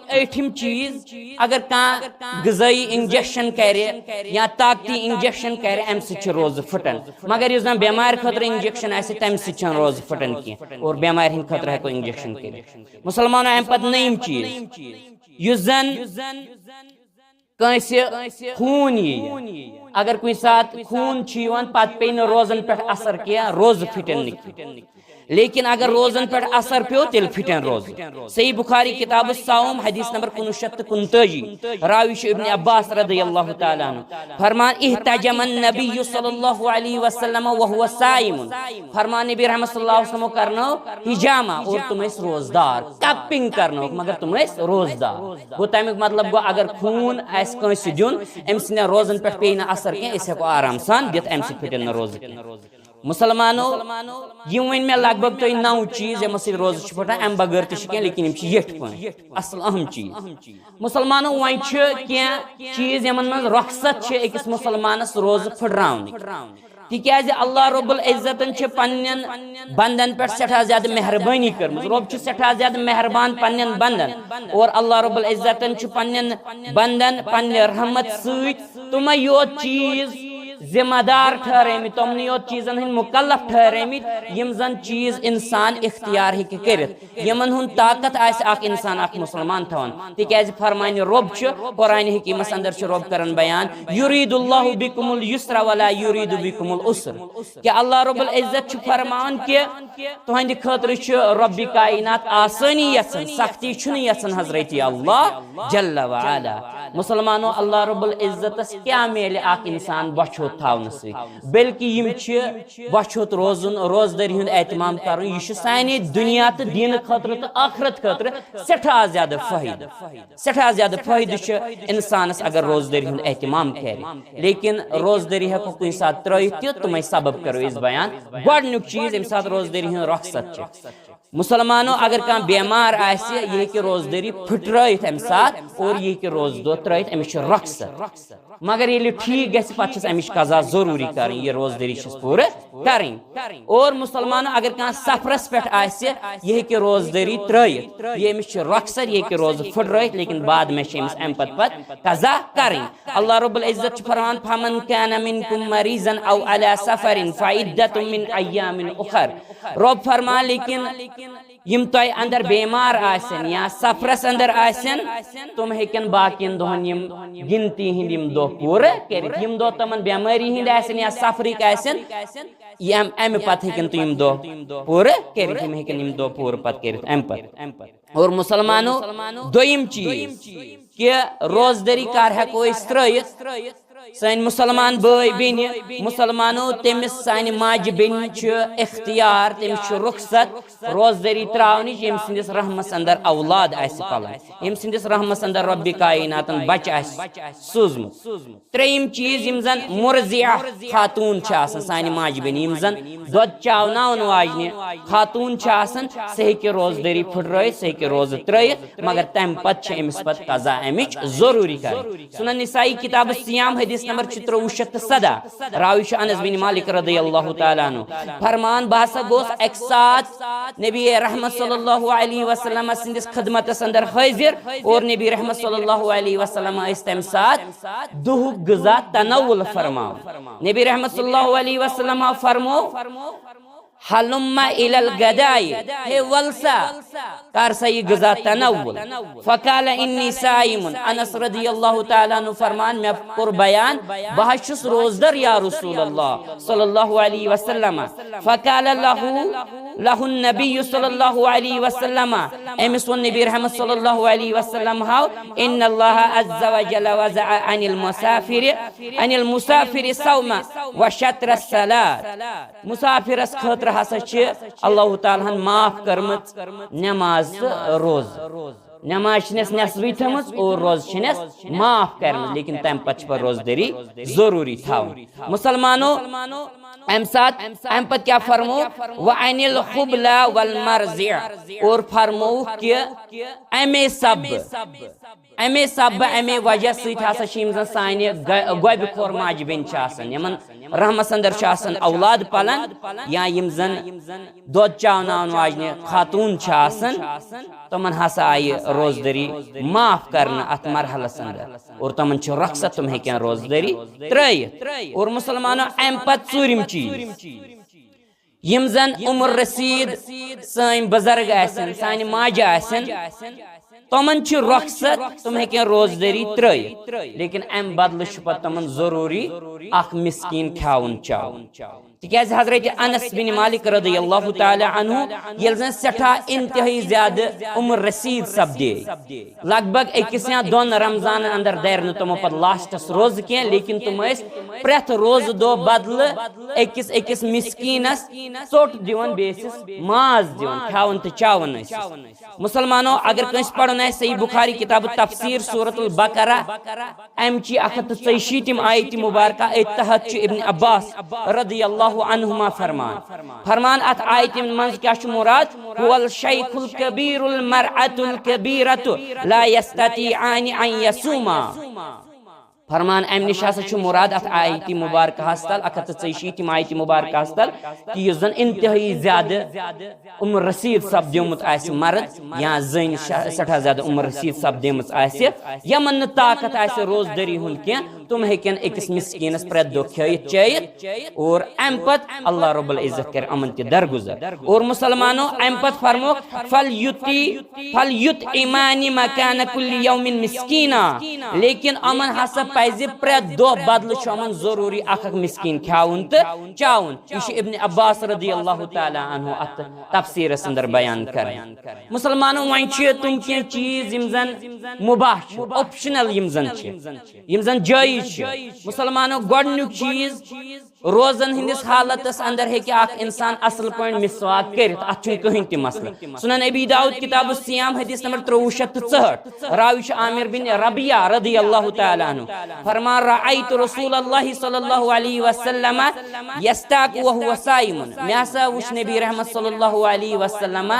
ٲٹھِم چیٖز، اگر کانٛہہ غذٲیی انجیکشن کرِ یا طاقتی انجیکشن کرِ، امہِ سۭتۍ چھُ روزٕ پھٹان۔ مگر یُس زن بٮ۪مارِ خٲطرٕ انجیکشن آسہِ، تمہِ سۭتۍ چھُنہٕ روزٕ پھٹان کینٛہہ، اور بٮ۪مارِ ہٕنٛدِ خٲطرٕ ہٮ۪کو انجیکشن کٔرِتھ۔ مسلمانو، امہِ پتہٕ نٔیِم چیٖز، یُس زن کٲنٛسہِ خوٗن یِیہِ، اگر کُنہِ ساتہٕ خوٗن چھُ یِوان، پتہٕ پیٚیہِ نہٕ روزن پٮ۪ٹھ اثر کینٛہہ، روزٕ پھٹن نہٕ کینٛہہ۔ لیکن اگر روزن پٮ۪ٹھ اثر پیوٚو، تیٚلہِ پھٹن روزٕ۔ صحیح بخاری کتاب الصوم حدیث نمبر کُنوُہ شیٚتھ تہٕ کُنتٲجی، راوی چھُ ابن عباس رضی اللہ تعالیٰ عنہ۔ فرمان، احتجم النبی صلی اللہ علیہ وسلم وهو صائم۔ فرمان، نبی رحمت صلی اللہ علیہ وسلم کرنو حجامہ اور تِم ٲسۍ روزدار، کپنگ کرنوکھ، مگر تِم ٲسۍ روزدار۔ گوٚو، تمیُک مطلب گوٚو، اگر خوٗن آسہِ کٲنٛسہِ دیُن، أمۍ سٕنٛدٮ۪ن روزن پٮ۪ٹھ پیٚیہِ نہٕ اثر کینٛہہ، أسۍ ہٮ۪کو آرام سان دِتھ، امہِ سۭتۍ پھٹن نہٕ روزٕ کینٛہہ۔ مسلمانو، یِم وۄنۍ مےٚ لگ بگ تۄہہِ نو چیٖز یِمو سۭتۍ روزٕ چھِ پھٹان، امہِ بغٲر تہِ چھِ کینٛہہ، لیکن یِم چھِ ییٚٹھۍ پٲٹھۍ اصل اہم چیٖز۔ مسلمانو، وۄنۍ چھِ کینٛہہ چیٖز یِمن منٛز رۄخصت چھِ أکِس مسلمانس روزٕ پھٹراونٕکۍ، تِکیازِ اللہ رب العزتن چھِ پننٮ۪ن بندن پٮ۪ٹھ سٮ۪ٹھاہ زیادٕ مہربٲنی کٔرمٕژ۔ رۄب چھُ سٮ۪ٹھاہ زیادٕ مہربان پننٮ۪ن بندن، اور اللہ رب العزتن چھُ پننٮ۪ن بندن پننہِ رحمت سۭتۍ تِمے یوت چیٖز ذمہ دار ٹھہرٲمٕتۍ، تِمنٕے یوت چیٖزن ہٕنٛدۍ مکلف ٹھہرٲمٕتۍ، یِم زن چیٖز انسان اختیار ہیٚکہِ کٔرِتھ، یِمن ہُنٛد طاقت آسہِ اکھ انسان، اکھ مسلمان تھاوان۔ تِکیازِ فرمانہِ رۄب چھُ، قرآن حکیمس اندر چھُ رۄب کران بیان، یرید اللہ بکم الیسر ولا یرید بکم العسر، کہ اللہ رب العزت چھُ فرماوان کہ تُہنٛدِ خٲطرٕ چھُ رۄبِ کائنات آسٲنی یژھان، سختی چھُنہٕ یژھان حضرت اللہ جل وعلا۔ مسلمانو، اللہ رب العزتس کیٛاہ میلہِ اکھ انسان بۄچھِ ہوٚت تھاونہٕ سۭتۍ؟ بلکہ یِم چھِ بۄچھِ ہوٚت روزُن، روزدٲری ہُنٛد اہتمام کرُن، یہِ چھُ سانہِ دُنیا تہٕ دیٖنہٕ خٲطرٕ تہٕ ٲخرت خٲطرٕ سٮ۪ٹھاہ زیادٕ فٲیدٕ۔ سٮ۪ٹھاہ زیادٕ فٲیدٕ چھُ انسانس اگر روزدٲری ہُنٛد اہتمام کرِ، لیکن روزدٲری ہٮ۪کو کُنہِ ساتہٕ ترٲیِتھ تہِ، تِمے سبب کرو أسۍ بیان۔ گۄڈٕنیُک چیٖز، ییٚمہِ ساتہٕ روزدٲری ہُنٛد رۄخصت چھِ، مسلمانو، اگر کانٛہہ بیمار آسہِ، یہِ ہیٚکہِ روزدٲری پھٕٹرٲیِتھ اَمہِ ساتہٕ اور یہِ ہیٚکہِ روزٕ دۄہ ترٲیِتھ، أمِس چھِ رۄخصت۔ مگر ییٚلہِ ٹھیٖک گژھِ، پتہٕ چھس اَمِچ قضا ضروٗری کرٕنۍ، یہِ روزدٲری چھس پوٗرٕ کرٕنۍ۔ اور مسلمانو، اگر کانٛہہ سفرس پٮ۪ٹھ آسہِ، یہِ ہیٚکہِ روزدٲری ترٲیِتھ، یہِ أمِس چھِ رۄخصت، یہِ ہیٚکہِ روزٕ پھٕٹرٲیِتھ، لیکن بعد میں چھِ أمِس اَمہِ پتہٕ پتہٕ قضا کرٕنۍ۔ اللہ رب العزت چھُ فرمان، فمن کان منکم مریضا او علی سفر فعدۃ من ایام اخر۔ رۄب فرمان، لیکن یِم تۄہہِ اندر بیمار آسن یا سفرس اندر آسن، تِم ہیٚکن باقین دۄہن یِم گنتی ہٕنٛدۍ یِم دۄہ پوٗرٕ کٔرِتھ۔ یِم دۄہ تِمن بیمٲری ہٕنٛدۍ آسن یا سفرٕکۍ آسن، یِم امہِ پتہٕ ہیٚکن تِم یِم دۄہ پوٗرٕ کٔرِتھ، یِم ہیٚکن یِم دۄہ پوٗرٕ پتہٕ کٔرِتھ امہِ پتہٕ۔ اور مسلمانو، دوٚیِم چیٖز، کہِ روزدٲری کر ہٮ۪کو أسۍ ترٲیِتھ؟ سٲنۍ مسلمان بٲے بیٚنہِ، مسلمانو، تٔمِس سانہِ ماجہِ بیٚنہِ چھُ اختیار، تٔمِس چھُ رخصت روزدٲری ترٛاونٕچ، ییٚمہِ سٕنٛدِس رحمس اندر اولاد آسہِ پلان، ییٚمہِ سٕنٛدِس رحمس اندر رۄبِ کائناتن بچہِ آسہِ سوٗزمُت۔ ترٛیٚیِم چیٖز، یِم زن مرضعہ خاتوٗن چھِ آسان، سانہِ ماجہِ بیٚنہِ، یِم زن دۄد چاوناون واجنہِ خاتوٗن چھِ آسان، سۄ ہیٚکہِ روزدٲری پھٕٹرٲیِتھ، سۄ ہیٚکہِ روزٕ ترٲیِتھ، مگر تمہِ پتہٕ چھِ أمِس پتہٕ قضا امِچ ضروٗری کرٕنۍ۔ سنن نسائی کتاب الصیام، حدیث نمبر چھُ ترٛۆوُہ شیٚتھ تہٕ سداہ، راوی چھُ انس بن مالک رضی اللہ تعالیٰ عنہ۔ فرمان، بہٕ ہسا گوس اکہِ ساتہٕ نبی رحمت صلی اللہ علیہ وسلم سٕنٛدِس خدمتس اندر حٲضِر، اور نبی رحمت صلی اللہ علیہ وسلم ٲسۍ تمہِ ساتہٕ دُہُک غذا تنوُل فرماوان۔ نبی رحمت صلی اللہ علیہ وسلم فرمو، ہلم الی الغداء، ہے ول سا، کر سا یہِ غذا تنوُل۔ فقال انی صائم، انس رضی اللہ تعالیٰ عنہ فرمان، مےٚ کوٚر بیان، بہٕ حظ چھُس روزدر یا رسول اللہ صلی اللہ علیہ وسلم۔ فقال له، له النبی صلی اللہ علیہ وسلم، أمِس ووٚن نبی رحمت صلی اللہ علیہ وسلم ہاو، ان اللہ عز وجل وضع عن المسافر، عن المسافر صوم وشطر الصلاة۔ مسافرس خٲطرٕ ہسا چھِ اللہ تعالیٰ ہن معاف کٔرمٕژ نماز تہٕ روزٕ۔ نماز چھِنَس نٮ۪صفٕے تھٲمٕژ اور روزٕ چھِنَس معاف کٔرمٕژ، لیکن تَمہِ پتہٕ چھِ پَتہٕ روزدٲری ضروٗری تھاوٕنۍ۔ مسلمانو، اَمہِ ساتہٕ، اَمہِ پتہٕ کیٛاہ فرمو؟ وعن الحبلى والمرضع، اور فرمووُکھ کہِ اَمے سببہٕ، اَمے سببہٕ، اَمے وجہ سۭتۍ ہسا چھِ یِم زَن سانہِ گَ-، گۄبہِ کھور ماجہِ بیٚنہِ چھِ آسان، یِمن رحمس اندر چھُ آسان اولاد پلان، یا یِم زَن دۄد چاوناون واجنہِ خاتوٗن چھِ آسان، تِمن ہسا آیہِ روزدٲری معاف کرنہٕ اتھ مرحلس اندر، اور تِمن چھِ رخصت، تِم ہیٚکن روزدٲری ترٲیِتھ۔ اور مسلمانو، امہِ پتہٕ ژوٗرِم چیٖز، یِم زن عمر رسیٖد سٲنۍ بزرگ آسن، سانہِ ماجہِ آسن، تِمن چھِ رخصت، تِم ہیٚکن روزدٲری ترٲیِتھ، لیکن امہِ بدلہٕ چھُ پتہٕ تِمن ضروٗری اکھ مسکیٖن کھیاوُن چاوُن۔ تِکیازِ حضرت انس بن مالک رضی اللہ تعالیٰ عنہ، ییٚلہِ زن سٮ۪ٹھاہ انتہٲیی زیادٕ عمر رسیٖد سپدے، لگ بگ أکِس یا دۄن رمضانن اندر دارِ نہٕ تِمو پتہٕ لاسٹس روزٕ کینٛہہ، لیکن تِم ٲسۍ پرٛٮ۪تھ روزٕ دۄہ بدلہٕ أکِس أکِس مسکیٖنس ژوٚٹ دِوان، بیٚیہِ ٲسِس ماز دِوان، کھیاوان تہٕ چاوان ٲسِس۔ مسلمانو، اگر کٲنٛسہِ پرُن آسہِ صحیح بخاری کتاب تفسیر سورۃ البقرہ، امچی اکھ ہتھ تہٕ ژۄیہِ شیٖتِم آیت مبارکہ، أتھۍ تحت چھُ ابن عباس رضی اللہ عنہما فرمان۔ فرمان اتھ آیتہِ منٛز کیٛاہ چھُ مراد؟ هو الشيخ الكبير المرأة الكبيرة لا يستطيعان أن يصوما۔ فرمان امہِ نِش ہسا چھُ مراد اتھ آیتہِ مبارکہس تل، اکھ ہتھ تہٕ ژۄیہِ شیٖتھ آیتہِ مبارکہس تل، کہِ یُس زن انتہٲیی زیادٕ عمر رسید سپدیومُت آسہِ مرد یا زٔنۍ شا-، سٮ۪ٹھاہ زیادٕ عمر رسید سپدیمٕژ آسہِ، یمن نہٕ طاقت آسہِ روزدٲری ہُنٛد کینٛہہ، تِم ہیٚکن أکِس مسکیٖنس پرٛٮ۪تھ دۄہ کھیٲیِتھ چٲیِتھ، اور امہِ پتہٕ اللہ رب العزت کرِ یِمن تہِ درگُزر۔ اور مسلمانو، امہِ پتہٕ فرموکھ، فل یُتی فل یُت ایمانی مکان کل یوم مسکینا، لیکن یِمن ہسا پزِ پرٛٮ۪تھ دۄہ بدلہٕ چھُ یِمن ضروٗری اکھ اکھ مسکیٖن کھیاوُن تہٕ چاوُن۔ یہِ چھُ ابن عباس رضی اللہ تعالیٰ عنہ اتھ تفسیرس اندر بیان کران۔ مسلمانو، وۄنۍ چھِ تِم کینٛہہ چیٖز یِم زن مباح چھِ، آپشنل یِم زن چھِ، یِم زن جٲیز چھِ۔ مسلمانو، گۄڈٕنیُک چیٖز، روزن ہٕنٛدِس حالتس اندر ہیٚکہِ اکھ انسان اصل پٲٹھۍ مسواک کٔرِتھ، اتھ چھُنہٕ کٕہٕنۍ تہِ مسلہٕ۔ سنن ابی داؤد کتاب الصیام حدیث نمبر ترٛوٚوُہ شیٚتھ تہٕ ژُہٲٹھ، راوی چھُ عامر بن ربیعہ رضی اللہ تعالیٰ عنہ۔ فرمان، رأیت رسول اللہ صلی اللہ علیہ وسلم یستاک وہو صائم، مےٚ ہسا وُچھ نبی رحمت صلی اللہ علیہ وسلم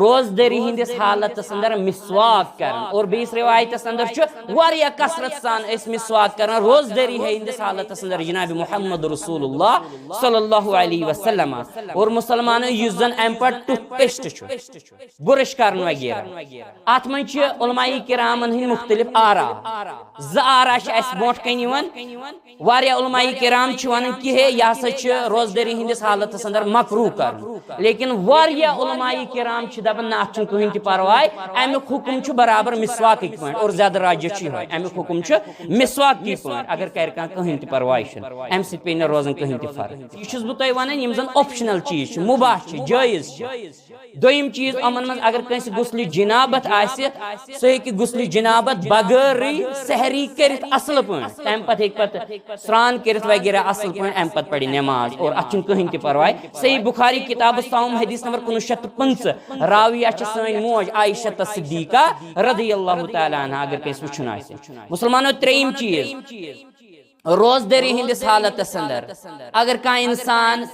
روزدٲری ہٕنٛدِس حالتس اندر مسواک کران، اور بیٚیِس روایتس اندر چھُ واریاہ کثرت سان أسۍ مسواک کران روزدٲری ہٕنٛدِس حالتس اندر۔ جناب محمد رسول اللہ صلی اللہ علیہ وسلم۔ اور مسلمانو، یُس زن امہِ پتہٕ ٹُتھ پیسٹ چھُ، برش کرن وغیرہ، اتھ منٛز چھِ علماء کرامن ہٕنٛدۍ مختلف آرا۔ زٕ آرا چھِ اسہِ برونٛٹھ کنہِ یِوان۔ واریاہ علماء کرام چھِ ونان کہِ ہے، یہِ ہسا چھِ روزدٲری ہٕنٛدِس حالتس اندر مکروہ کرُن، لیکن واریاہ علماء کرام چھِ دپان، نہ، اتھ چھُنہٕ کٕہٕنۍ تہِ پرواے، امیُک حکم چھُ برابر مسواکٕکۍ پٲٹھۍ، اور زیادٕ راجح چھُ یِہوٚے، امیُک حکم چھُ مسواک کہِ پٲٹھۍ، اگر کرِ کانٛہہ، کٕہٕنۍ تہِ پرواے چھُنہٕ، امہِ سۭتۍ پیٚیہِ نہٕ روزان کٕہٕنۍ تہِ فرق۔ یہِ چھُس بہٕ تۄہہِ ونان، یِم زن آپشنل چیٖز چھِ، مباح چھِ، جٲیز چھِ۔ دوٚیِم چیٖز، یِمن منٛز اگر کٲنٛسہِ غسلِ جنابت آسہِ، سُہ ہیٚکہِ غسلِ جنابت بغٲرٕے سحری کٔرِتھ اصل پٲٹھۍ، تمہِ پتہٕ ہیٚکہِ پتہٕ سرٛان کٔرِتھ وغیرہ اصل پٲٹھۍ، امہِ پتہٕ پرِ نٮ۪ماز اور اتھ چھُنہٕ کٕہٕنۍ تہِ پرواے۔ صحیح بخاری کتاب الصوم حدیث نمبر کُنوُہ شیٚتھ تہٕ پٕنٛژٕہ، راویہ چھِ سٲنۍ موج عائشہ صدیقہ رضی اللہ تعالیٰ عنہا، اگر کٲنٛسہِ وٕچھُن آسہِ۔ مسلمانو، ترٛیٚیِم چیٖز، روزدٲری ہٕنٛدِس حالتس اندر اگر کانٛہہ انسان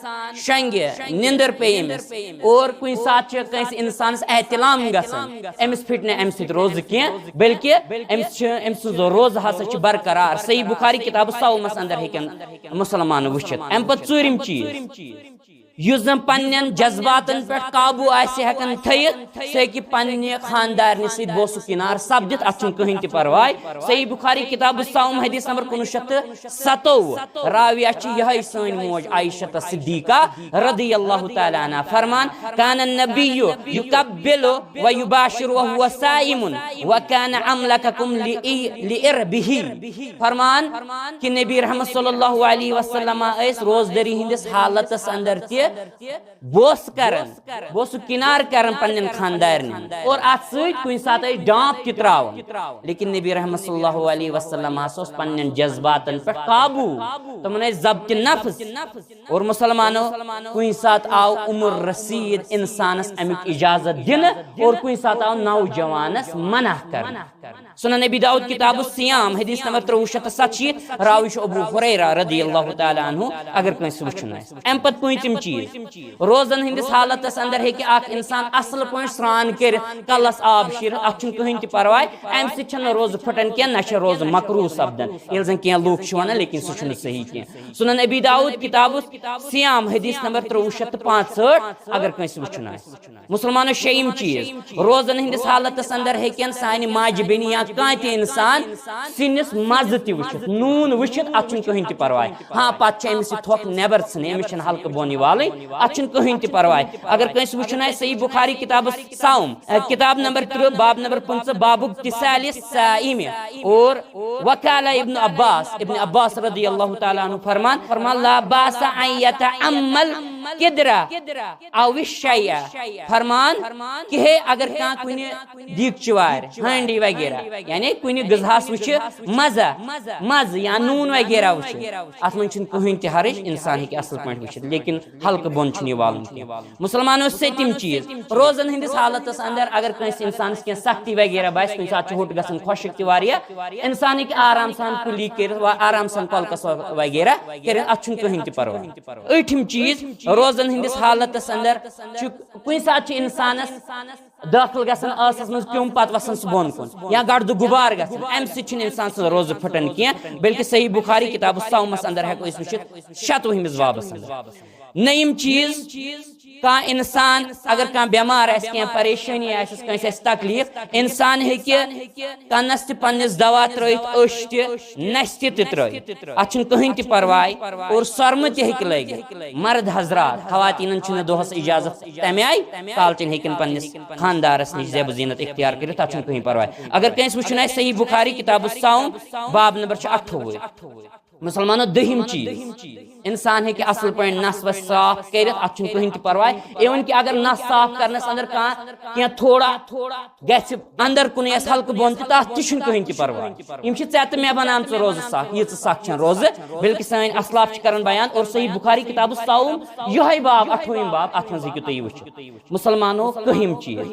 شنگہِ، نِندٕر پیٚیہِ أمِس، اور کُنہِ ساتہٕ چھِ کٲنٛسہِ انسانس احتلام گژھان، أمِس پھٹہِ نہٕ امہِ سۭتۍ روزٕ کینٛہہ، بلکہِ أمِس چھِ، أمۍ سٕنٛز روزٕ ہسا چھِ برقرار۔ صحیح بخاری کتاب الصومس اندر ہیٚکن مسلمان وٕچھِتھ۔ امہِ پتہٕ ژوٗرِم چیٖز، یُس زن پننٮ۪ن جذباتن پٮ۪ٹھ قابو آسہِ ہٮ۪کان تھٲیِتھ، سُہ ہیٚکہِ پننہِ خاندارنہِ سۭتۍ بوسہٕ کنار سپدِتھ، اتھ چھُنہٕ کٕہٕنۍ تہِ پرواے۔ صحیح بخاری کتاب الصوم حدیث نمبر کُنوُہ شیٚتھ تہٕ ستووُہ، راویہ چھِ یِہوٚے سٲنۍ موج عائشہ صدیقہ رضی اللہ تعالیٰ عنہا۔ فرمان، کان النبی یقبل و یباشر وهو صائم وکان املککم لعربه۔ فرمان کہِ نبی رحمت صلی اللہ علیہ وسلم ٲسۍ روزدٲری ہٕنٛدِس حالتس اندر تہِ بوس کران، بوسہٕ کنار کران پننٮ۪ن خاندارنٮ۪ن، اور اتھ سۭتۍ کُنہِ ساتہٕ ٲسۍ ڈانپ تہِ تراوان، لیکن نبی رحمت صلی اللہ علیہ وسلم ہسا اوس پننٮ۪ن جذباتن پٮ۪ٹھ قابو، تِمن ٲسۍ ضبط نفس۔ اور مسلمانو، کُنہِ ساتہٕ آو عمر رسید انسانس امیُک اجازت دِنہٕ، اور کُنہِ ساتہٕ آو نوجوانس منع کرنہٕ۔ سنن ابی داؤد کتاب الصیام حدیث نمبر ترٛوٚوُہ شیٚتھ تہٕ ستشیٖتھ، راوی چھُ ابو ہریرہ رضی اللہ تعالیٰ عنہ، اگر کٲنٛسہِ وٕچھُن آسہِ۔ امہِ پتہٕ پوٗنٛژِم چیٖز، روزن ہٕنٛدِس حالتس اندر ہیٚکہِ اکھ انسان اصل پٲٹھۍ سرٛان کٔرِتھ، کلس آب شیٖرِتھ، اتھ چھُنہٕ کٕہٕنۍ تہِ پرواے، امہِ سۭتۍ چھنہٕ روزٕ پھٹان کینٛہہ، نہ چھِ روزٕ مکروہ سپدان، ییٚلہِ زن کینٛہہ لوٗکھ چھِ ونان، لیکن سُہ چھُنہٕ صحیح کینٛہہ۔ سنن ابی داؤد کتاب الصیام حدیث نمبر ترٛوٚوُہ شیٚتھ تہٕ پانٛژہٲٹھ، اگر کٲنٛسہِ وٕچھُن آسہِ۔ مسلمانو، شیٚیِم چیٖز، روزن ہٕنٛدِس حالتس اندر ہیٚکن سانہِ ماجہِ بیٚنہِ یا کانٛہہ تہِ انسان سِنِس مزٕ تہِ وٕچھِتھ، نوٗن وٕچھِتھ، اتھ چھُنہٕ کٕہٕنۍ تہِ پرواے۔ ہاں، پتہٕ چھِ أمِس یہِ تھۄکھ نٮ۪بر ژھٕنٕنۍ، أمِس چھِنہٕ ہلکہٕ بۄن یہِ والٕنۍ، اتھ چھُنہٕ کٕہٕنۍ تہِ پرواے۔ اگر کٲنٛسہِ وٕچھُن آسہِ، صحیح بخاری کتاب الصوم، اہ، کتاب نمبر ترٕٛہ، باب نمبر پٕنٛژٕہ، باب اغتسال الصائم۔ اور وقال ابن عباس، ابن عباس رضی اللہ تعالیٰ عنہ فرمان، فرمان، لا باس ان یتعمل قدرہ او شیء، فرمان کہ ہے اگر کانٛہہ کُنہِ دیٖگچہِ وارِ، ہانڈی وغیرہ، یعنی کُنہِ غذاہس وٕچھِ مزٕ، مزٕ یا نوٗن وغیرہ وٕچھِ، اتھ منٛز چھُنہٕ کٕہٕنۍ تہِ حرج، انسان ہیٚکہِ اصل پٲٹھۍ وٕچھِتھ، لیکن حلقہٕ بۄن چھُنہٕ یہِ والُن کینٛہہ۔ مسلمانو، سٔتِم چیٖز، روزن ہٕنٛدِس حالتس اندر اگر کٲنٛسہِ انسانس کینٛہہ سختی وغیرہ باسہِ، کُنہِ ساتہٕ چھُ ہوٚٹ گژھان، خۄشک تہِ واریاہ، انسان ہیٚکہِ آرام سان کُلی کٔرِتھ، وا-، آرام سان کۄلکس وغیرہ کٔرِتھ، اتھ چھُنہٕ کٕہٕنۍ تہِ پرواے۔ ٲٹھِم چیٖز، روزن ہٕنٛدِس حالتس اندر چھُ کُنہِ ساتہٕ چھُ انسانس دٲخل گژھان ٲسس منٛز کیوٚم، پتہٕ وسان سُہ بۄن کُن یا گردٕ غبار گژھان، امہِ سۭتۍ چھُنہٕ انسان سٕنٛز روزٕ پھٹان کینٛہہ، بلکہ صحیح بخاری کتاب الصومس اندر ہیٚکو أسۍ وٕچھِتھ شتوُہمِس بابس اندر۔ نٔیِم چیٖز، کانٛہہ انسان اگر کانٛہہ بٮ۪مار آسہِ، کینٛہہ پریشٲنی آسٮ۪س، کٲنٛسہِ آسہِ تکلیٖف، انسان ہیٚکہِ کنس تہِ پننِس دوا ترٲیِتھ، أچھ تہِ، نستہِ تہِ ترٲیِتھ، اتھ چھُنہٕ کٕہٕنۍ تہِ پرواے۔ اور سۄرمہٕ تہِ ہیٚکہِ لٲگِتھ۔ مرد حضرات، خواتیٖنن چھُنہٕ دۄہس اجازت تمہِ آیہِ، کالچن ہیٚکن پننِس خاندارس نِش زیب و زینت اختیار کٔرِتھ، اتھ چھُنہٕ کٕہٕنۍ پرواے۔ اگر کٲنٛسہِ وٕچھُن آسہِ صحیح بخاری کتاب الصوم، باب نمبر چھُ اَٹھووُہ۔ مسلمانو، دٔہِم چیٖز، انسان ہیٚکہِ اصل پٲٹھۍ نس وس صاف کٔرِتھ، اتھ چھُنہٕ کٕہٕنۍ تہِ پرواے۔ Even کہِ اگر نس صاف کرنس اندر کانٛہہ کینٛہہ تھوڑا گژھِ اندر کُنُے، آسہِ ہلکہٕ بۄن تہِ، تتھ تہِ چھُنہٕ کٕہٕنۍ تہِ پرواے۔ یِم چھِ ژےٚ تہٕ مےٚ بنان ژٕ روزٕ سخ، ییٖژٕ سخ چھَنہٕ روزٕ، بلکہِ سٲنۍ اسلاف چھِ کران بیان، اور صحیح بخاری کتاب الصوم یِہوٚے باب، اَٹھووُہِم باب، اتھ منٛز ہیٚکِو تُہۍ یہِ وٕچھِتھ۔ مسلمانو، کٔہِم چیٖز،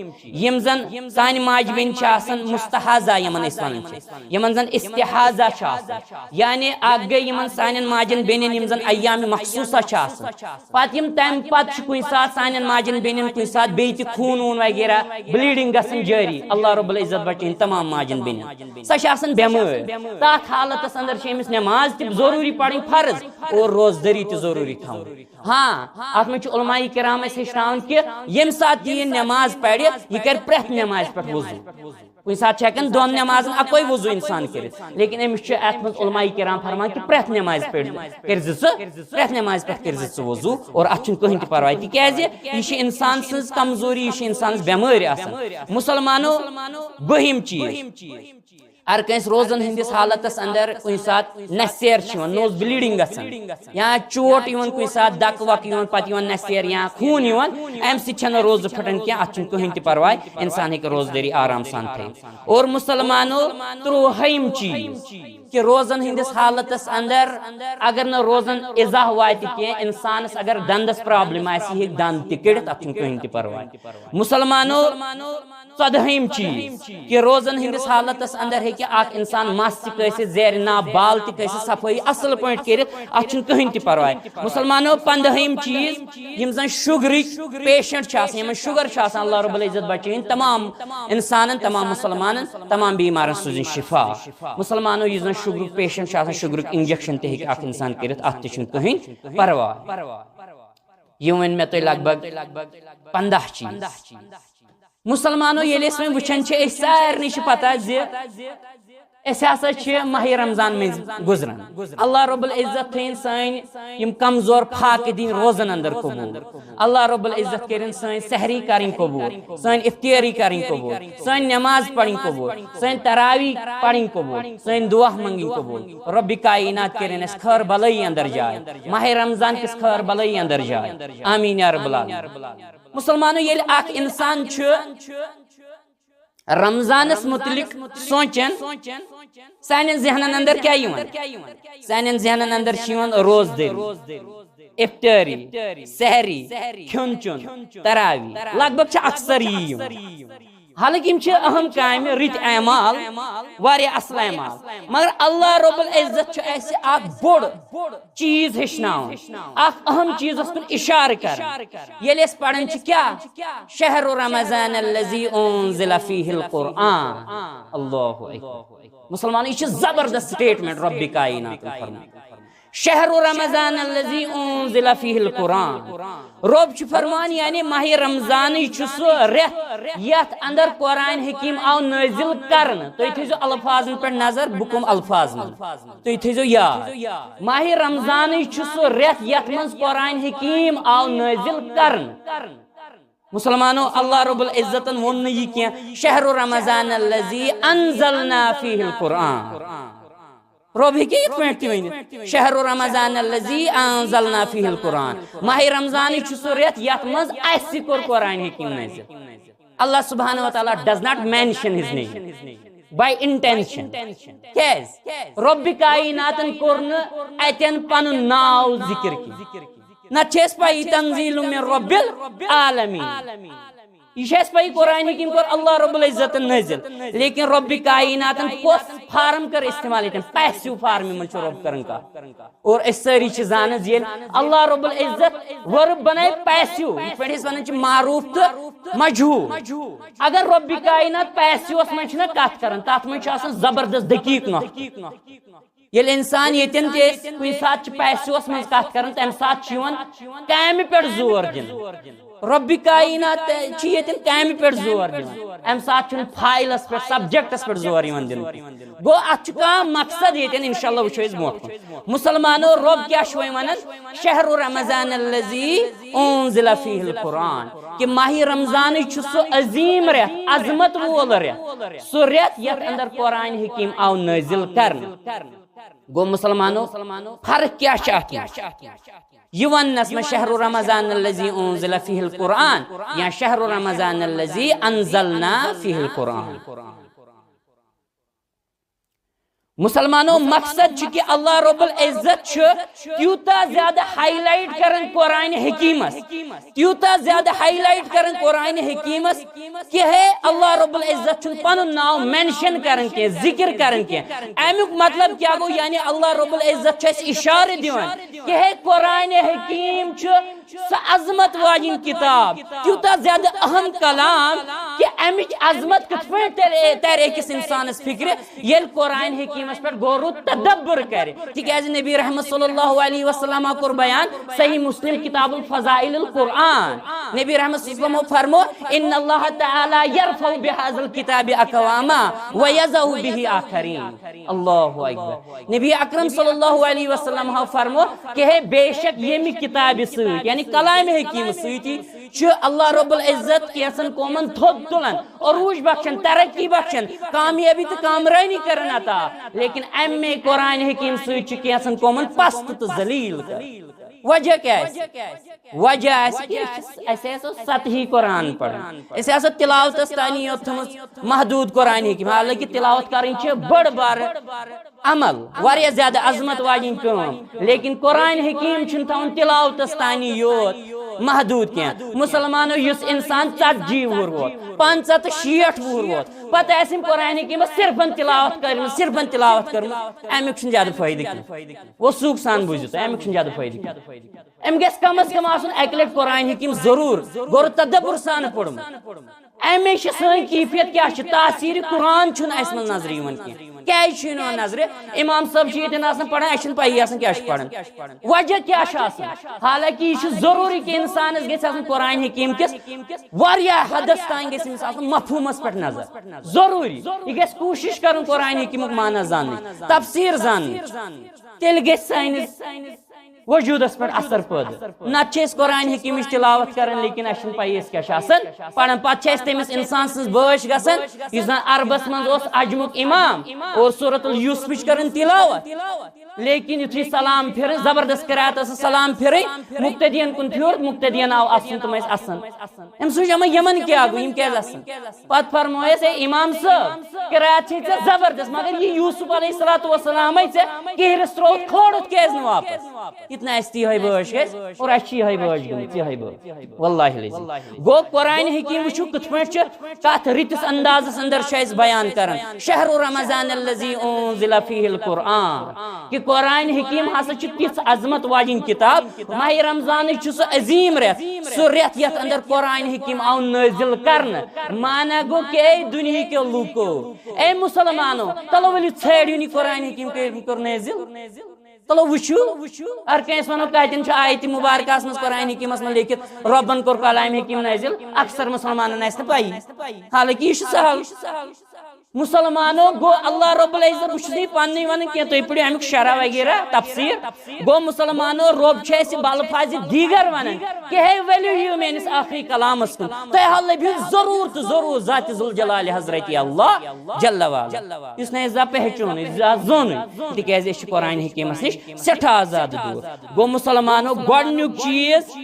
یِم زن سانہِ ماجہِ بیٚنہِ چھِ آسان مستحاضہ، یِمن أسۍ ونان چھِ، یِمن زن استحاضہ چھُ آسان، یعنی اکھ گٔے یِمن سانٮ۪ن ماجٮ۪ن بیٚنٮ۪ن، یِم زن ایام مخصوصہ چھِ آسان، پتہٕ یِم تمہِ پتہٕ چھِ کُنہِ ساتہٕ سانٮ۪ن ماجٮ۪ن بیٚنٮ۪ن کُنہِ ساتہٕ بیٚیہِ تہِ خوٗن ووٗن وغیرہ، bleeding گژھان جٲری، اللہ رب العزت بچٲیِن تمام ماجٮ۪ن بیٚنٮ۪ن، سۄ چھِ آسان بٮ۪مٲرۍ۔ تتھ حالتس اندر چھِ أمِس نماز تہِ ضروٗری پرٕنۍ فرض اور روزدٲری تہِ ضروٗری تھاوٕنۍ۔ ہاں، اتھ منٛز چھُ علماء کرام اسہِ ہیٚچھناوان کہِ ییٚمہِ ساتہٕ تہِ یہِ نماز پرِ، یہِ کرِ پرٛٮ۪تھ نمازِ پٮ۪ٹھ وضوٗ۔ کُنہِ ساتہٕ چھِ ہٮ۪کان دۄن نمازن اکوے وضوٗ انسان کٔرِتھ، لیکن أمِس چھُ اتھ منٛز علماء کرام فرمان کہِ پرٛٮ۪تھ نمازِ پٮ۪ٹھ کٔرزِ ژٕ، پرٛٮ۪تھ نمازِ پٮ۪ٹھ کٔرزِ ژٕ وضوٗ، اور اتھ چھُنہٕ کٕہٕنۍ تہِ پرواے، تِکیازِ یہِ چھِ انسان سٕنٛز کمزوری، یہِ چھِ انسانس بٮ۪مٲرۍ آسان۔ مسلمانو، بٔہِم چیٖز، اگر کٲنٛسہِ روزن ہٕنٛدِس حالتس اندر کُنہِ ساتہٕ نسیر چھِ یِوان، nose bleeding گژھان، یا چوٹ یِوان، کُنہِ ساتہٕ دکہٕ وکہٕ یِوان، پتہٕ یِوان نسیر یا خوٗن یِوان، امہِ سۭتۍ چھنہٕ روزٕ پھٹان کینٛہہ، اتھ چھُنہٕ کٕہٕنۍ تہِ پرواے، انسان ہیٚکہِ روزدٲری آرام سان تھٲیِتھ۔ اور مسلمانو، ترٛوہٲیِم چیٖز کہِ روزن ہٕنٛدِس حالتس اندر اگر نہٕ روزن اِزاہ واتہِ کینٛہہ، انسانس اگر دندس problem آسہِ، یہِ ہیٚکہِ دند تہِ کٔڑِتھ، اتھ چھُنہٕ کٕہٕنۍ تہِ پرواے۔ مسلمانو، ژۄدہٲیِم چیٖز کہِ روزن ہٕنٛدِس حالتس اندر ہیٚکہِ اکھ انسان مس تہِ کٲسِتھ، زیرِ ناو بال تہِ کٲسِتھ، صفٲیی اصل پٲٹھۍ کٔرِتھ، اتھ چھُنہٕ کٕہٕنۍ تہِ پرواے۔ مسلمانو، پندہٲیِم چیٖز، یِم زن شُگرٕکۍ patient چھِ آسان، یِمن شُگر چھُ آسان، اللہ رب العزت بچٲیِن تمام انسانن، تمام مسلمانن، تمام بیمارن سوٗزِن شفا۔ مسلمانو، یُس زن شُگرُک patient چھُ آسان، شُگرُک injection تہِ ہیٚکہِ اکھ انسان کٔرِتھ، اتھ تہِ چھُنہٕ کٕہٕنۍ پرواے۔ یِم ؤنۍ مےٚ تۄہہِ لگ بگ پنداہ چیٖز۔ مسلمانو، ییٚلہِ أسۍ وۄنۍ وٕچھان چھِ، أسۍ سارنٕے چھِ پتہ زِ أسۍ ہسا چھِ ماہِ رمضان مٔنٛزۍ گُزران۔ اللہ رب العزت تھٲیِن سٲنۍ یِم کمزور فاقہٕ دِنۍ روزن اندر قبوٗل۔ اللہ رب العزت کٔرِن سٲنۍ سحری کرٕنۍ قبوٗل، سٲنۍ افطٲری کرٕنۍ قبوٗل، سٲنۍ نماز پرٕنۍ قبوٗل، سٲنۍ تراویح پرٕنۍ قبوٗل، سٲنۍ دعا منٛگٕنۍ قبوٗل۔ رۄبِ کائنات کٔرِن اَسہِ خٲر بلٲیی اندر جاے، ماہِ رمضان کِس خٲر بلٲیی اندر جاے۔ آمیٖن یا رب العالمین۔ مسلمانو، ییٚلہِ اکھ انسان چھُ رمضانس متعلق سونچان، سانٮ۪ن ذہنن اندر کیٛاہ یِوان؟ سانٮ۪ن ذہنن اندر چھِ یِوان روزدٲری، افطٲری، سحری، کھیوٚن چیوٚن، تراویح، لگ بگ چھِ اکثر یی یِوان۔ حالانکہ یِم چھِ اہم کامہِ، رٕتۍ اعمال، واریاہ اصل اعمال، مگر اللہ رب العزت چھُ اَسہِ اکھ بوٚڑ چیٖز ہیٚچھناوان، اکھ اہم چیٖزس کُن اِشارٕ کران۔ ییٚلہِ أسۍ پران چھِ کیٛاہ؟ شہر رمضان الذی انزل فیہ القرآن۔ اللہ اکبر۔ مسلمانو، یہِ چھِ زبردست statement رۄبِ کائناتن فرمٲومٕژ۔ شہر رمضان الذی انزل فیہ القرآن۔ رۄب چھُ فرمان، یعنی ماہِ رمضانٕے چھُ سُہ رٮ۪تھ یتھ اندر قرآن حکیم آو نٲزِل کرنہٕ۔ تُہۍ تھٲیزیو الفاظن پٮ۪ٹھ نظر، بہٕ کٕم الفاظ ونہٕ۔ تُہۍ تھٲیزیو یاد، ماہِ رمضانٕے چھُ سُہ رٮ۪تھ یتھ منٛز قرآن حکیم آو نٲزِل کرنہٕ۔ مسلمانو، اللہ رب العزتن ووٚن نہٕ یہِ کینٛہہ، شہر رمضان الذی انزلنا فیہ القرآن۔ رۄب ہیٚکہِ یِتھ پٲٹھۍ تہِ ؤنِتھ، شہر رمضان الذی انزلنا فیہ القرآن، ماہِ رمضانٕے چھُ سُہ رٮ۪تھ یتھ منٛز اسہِ کوٚر قرآن حکیم نٲزِل۔ اللہ سبحانہ و تعالیٰ does not mention his name by intention۔ کیازِ؟ رۄبِ کائناتن کوٚر نہٕ اتٮ۪ن پنُن ناو ذکر کینٛہہ۔ نتہٕ چھِ اَسہِ پَیی تنزیل من رب العالمین۔ یہِ چھِ اَسہِ پَیی قرآن حکیم کوٚر اللہ رب العزتن نٲزِل، لیکن رۄبِ کائناتن کۄس فارم کٔر استعمال ییٚتٮ۪ن؟ پیسو فارمہِ منٛز چھُ رۄب کران کتھ۔ اور أسۍ سٲری چھِ زانان زِ ییٚلہِ اللہ رب العزت verb بنایہِ پیسو، یِتھ پٲٹھۍ أسۍ ونان چھِ معروف تہٕ مجہول۔ اگر رۄبِ کائنات پیسوس منٛز چھِنہ کتھ کران، تتھ منٛز چھُ آسان زبردست دقیق نۄقطہٕ۔ ییٚلہِ انسان ییٚتٮ۪ن تہِ أسۍ کُنہِ ساتہٕ چھِ پیسوس منٛز کتھ کران، تمہِ ساتہٕ چھُ یِوان کامہِ پٮ۪ٹھ زور دِنہٕ۔ رۄبِ کائنات چھِ ییٚتٮ۪ن کامہِ پٮ۪ٹھ زور دِوان، امہِ ساتہٕ چھُنہٕ فاعلس پٮ۪ٹھ، سبجیکٹس پٮ۪ٹھ زور یِوان دِنہٕ۔ گوٚو، اتھ چھُ کانٛہہ مقصد ییٚتٮ۪ن، انشاءاللہ وٕچھو أسۍ برونٛٹھ کُن۔ مسلمانو، رۄب کیٛاہ چھُ وۄنۍ ونان؟ شہر رمضان الذی انزل فیہ القرآن، کہِ ماہِ رمضانٕے چھُ سُہ عظیٖم رٮ۪تھ، عظمت وول رٮ۪تھ، سُہ رٮ۪تھ یتھ اندر قرآن حکیم آو نٲزِل کرنہٕ۔ گوٚو مسلمانو، فرق کیٛاہ چھِ اتھ منٛز؟ یہِ وننس منٛز شہر رمضان الذی انزل فیہ القرآن یا شہر رمضان الذی انزلنا فیہ القرآن۔ مسلمانو، مقصد چھُ کہِ اللہ رب العزت چھُ تیوٗتاہ زیادٕ ہائی لائٹ کران قرآن حکیمس، تیوٗتاہ زیادٕ ہائی لائٹ کران قرآن حکیمس کہِ ہے، اللہ رب العزت چھُنہٕ پنُن ناو مینشن کران کینٛہہ، ذکر کران کینٛہہ۔ امیُک مطلب کیٛاہ گوٚو؟ یعنی اللہ رب العزت چھُ اَسہِ اشارٕ دِوان کہِ ہے، قرآن حکیم چھُ سۄ عظمت واجِنۍ کتاب، تیوٗتاہ زیادٕ اہم کلام کہِ امِچ عظمت کِتھ پٲٹھۍ ترِ، ترِ أکِس انسانس فکرِ، ییٚلہِ قرآن حکیمس پٮ۪ٹھ غور و تدبر کرِ۔ تِکیازِ نبی رحمت صلی اللہ علیہ وسلم کوٚر بیان صحیح مسلم کتاب الفضائل القرآن۔ نبی رحمت صلی اللہ علیہ وسلم فرمو، ان اللہ تعالی یرفع بہذا الکتاب اقواما ویضع بہ آخرین۔ اللہ اکبر۔ نبی اکرم صلی اللہ علیہ وسلم ہاو فرمو کہ ہے، بے شک ییٚمہِ کتابہِ سۭتۍ، یعنی کلام حکیم سۭتی، چھُ اللہ رب العزت کینٛژن قومن تھوٚد تُلان، عروج بخشان، ترقی بخشان، کامیابی تہٕ کامرٲنی کران عطا۔ لیکن امے قرآن حکیم سۭتۍ چھُ کینٛژن قومن پست تہٕ ذلیل کران۔ وجہ کیٛاہ آسہِ؟ وجہ آسہِ کہِ أسۍ آسو سطحی قرآن پران، أسۍ آسو تلاوتس تانی یوت تھٲومٕژ محدود قرآن حکیم، حالانکہ تلاوت کرٕنۍ چھِ بٔڑ بارٕ عمل، واریاہ زیادٕ عظمت واجِنۍ کٲم، لیکن قرآن حکیم چھُنہٕ تھاوُن تلاوتس تانی یوت محدود کینٛہہ۔ مسلمانو، یُس انسان ژتجی وُہُر ووت، پنٛژاہ تہٕ شیٹھ وُہُر ووت، پتہٕ آسہِ أمۍ قرآن حکیمس صرفن تلاوت کٔرمٕژ، صرفن تلاوت کٔرمٕژ، امیُک چھُنہٕ زیادٕ فٲیدٕ کینٛہہ۔ وثوق سان بوٗزِو تُہۍ، امیُک چھُنہٕ زیادٕ فٲیدٕ کینٛہہ۔ أمۍ گژھِ کم از کم آسُن اکہِ لٹہِ قرآن حکیم ضروٗر غور و تدبر سان پوٚرمُت۔ امے چھِ سٲنۍ کیفیت کیٛاہ چھِ؟ تاثیر قرآن چھُنہٕ اَسہِ منٛز نظرِ یِوان کینٛہہ۔ کیٛازِ چھُ یِنہٕ وۄنۍ نظرِ؟ امام صٲب چھِ ییٚتٮ۪ن آسان پران، اَسہِ چھُنہٕ پَیی آسان کیٛاہ چھُ پران۔ وجہ کیٛاہ چھُ آسان؟ حالانکہ یہِ چھُ ضروٗری کہِ اِنسانَس گژھِ آسُن قرآن حکیٖم کِس واریاہ حدس تام گژھِ أمِس آسُن مفہوٗمَس پٮ۪ٹھ نظر۔ ضروٗری۔ یہِ گژھِ کوٗشِش کَرُن قرآن حکیٖمُک معنی زاننٕچ، تفسیٖر زاننٕچ۔ تیٚلہِ گژھِ سٲنِس وجوٗدس پٮ۪ٹھ اثر پٲدٕ۔ نتہٕ چھِ أسۍ قرآن حکیٖمٕچ تلاوت کران، لیکن اَسہِ چھُنہٕ پَیی أسۍ کیٛاہ چھِ آسان پران۔ پتہٕ چھِ اَسہِ تٔمِس اِنسان سٕنٛز بٲش گژھان، یُس زن عربس منٛز اوس عجمُک امام اور سورۃ الیوسفٕچ کران تلاوت، لیکن یُتھُے سلام پھِرٕنۍ، زبردست قرات ٲسٕس سلام پھِرٕنۍ، مقتدین کُن پھیوٗر، مقتدین آو اَسُن، تِم ٲسۍ اَسان۔ أمۍ سوٗنٛچ، اما یِمن کیٛاہ گوٚو، یِم کیٛازِ اَسان؟ پتہٕ فرمویس، "اے امام صٲب، قرات چھے ژےٚ زبردست، مگر یہِ یوسف علیہ الصلوۃ والسلامے ژےٚ کِہرِس ترٛووُتھ، کھولُتھ کیٛازِ نہٕ واپس؟" یہِ تہِ نہٕ اَسہِ تہِ یِہوٚے بٲش گژھِ، اور اَسہِ چھِ یِہوٚے بٲش گٔمٕژ، یِہوٚے بٲش۔ واللہ العظیم۔ گوٚو قرآن حکیم وٕچھِو کِتھ پٲٹھۍ چھِ کتھ رٕتِس اندازس اندر چھُ اَسہِ بیان کران، "شہر رمضان الذی انزل فیہ القرآن"، کہِ قرآن حکیم ہسا چھِ تِژھ عظمت واجِنۍ کتاب، ماہِ رمضانٕچ چھُ سُہ عظیٖم رٮ۪تھ، سُہ رٮ۪تھ یتھ اندر قرآن حکیم آو نٲزِل کرنہٕ۔ معنی گوٚو کہ اے دُنیہکیو لوٗکو، اے مسلمانو، تلو ؤلِو ژھٲنٛڈِو یہِ قرآن حکیم کٔمۍ کوٚر نٲزِل۔ تلو وٕچھِو، اگر کٲنٛسہِ ونو کتٮ۪ن چھُ آیتِ مبارکہس منٛز قرآن حکیمس منٛز لیکھِتھ رۄبن کوٚر کلام حکیم نٲزِل، اکثر مسلمانن آسہِ نہٕ پَیی، حالانکہ یہِ چھُ سہل۔ مسلمانو، گوٚو اللہ رب العزت، بہٕ چھُس نہٕ یہِ پننُے ونان کینٛہہ، تُہۍ پٔرِو امیُک شرح وغیرہ تفسیٖر۔ گوٚو مسلمانو، رب چھُ اَسہِ بالفاظِ دیٖگر ونان کہِ ہے ؤلِو یِیِو میٲنِس ٲخری کلامس کُن، تُہۍ ہا لٔبِو ضروٗر تہٕ ضروٗر ذاتِ ذوالجلال حضرت اللہ جل وعلا، یُس نہٕ اَسہِ زانٛہہ پہچونٕے، زانٛہہ زونُے، تِکیازِ أسۍ چھِ قرآن حکیمس نِش سٮ۪ٹھاہ زیادٕ دوٗر۔ گوٚو مسلمانو، گۄڈٕنیُک چیٖز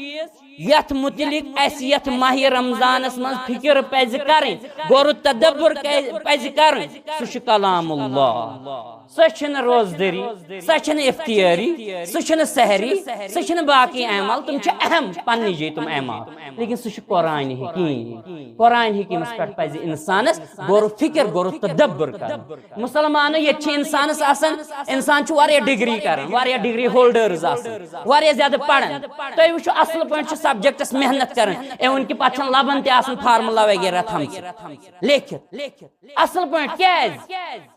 یتھ متعلق اسہِ یتھ ماہِ رمضانس منٛز فکر پزِ کرٕنۍ، غور و تدبر کہ-، پزِ کرٕنۍ، سُہ چھُ کلام اللہ۔ سۄ چھنہٕ روزدٔری، سۄ چھنہٕ افطٲری، سُہ چھنہٕ سحری، سُہ چھنہٕ باقی اعمال، تِم چھِ اہم پننہِ جایہِ تِم اعمال، لیکن سُہ چھُ قرآن حکیم۔ قرآن حکیمس پٮ۪ٹھ پزِ انسانس غور و فکر، غور و تدبر کرُن۔ مسلمانو، ییٚتہِ چھِ انسانس آسان، انسان چھُ واریاہ ڈگری کران، واریاہ ڈگری ہولڈرز آسان، واریاہ زیادٕ پران۔ تُہۍ وٕچھِو، اصل پٲٹھۍ چھِ سبجیکٹس محنت کران، اِوٕن کہِ پتہٕ چھنہٕ لبن تہِ آسان فارمولا وغیرہ تھامژٕ لیکھِتھ۔ اصل پٲٹھۍ کیازِ؟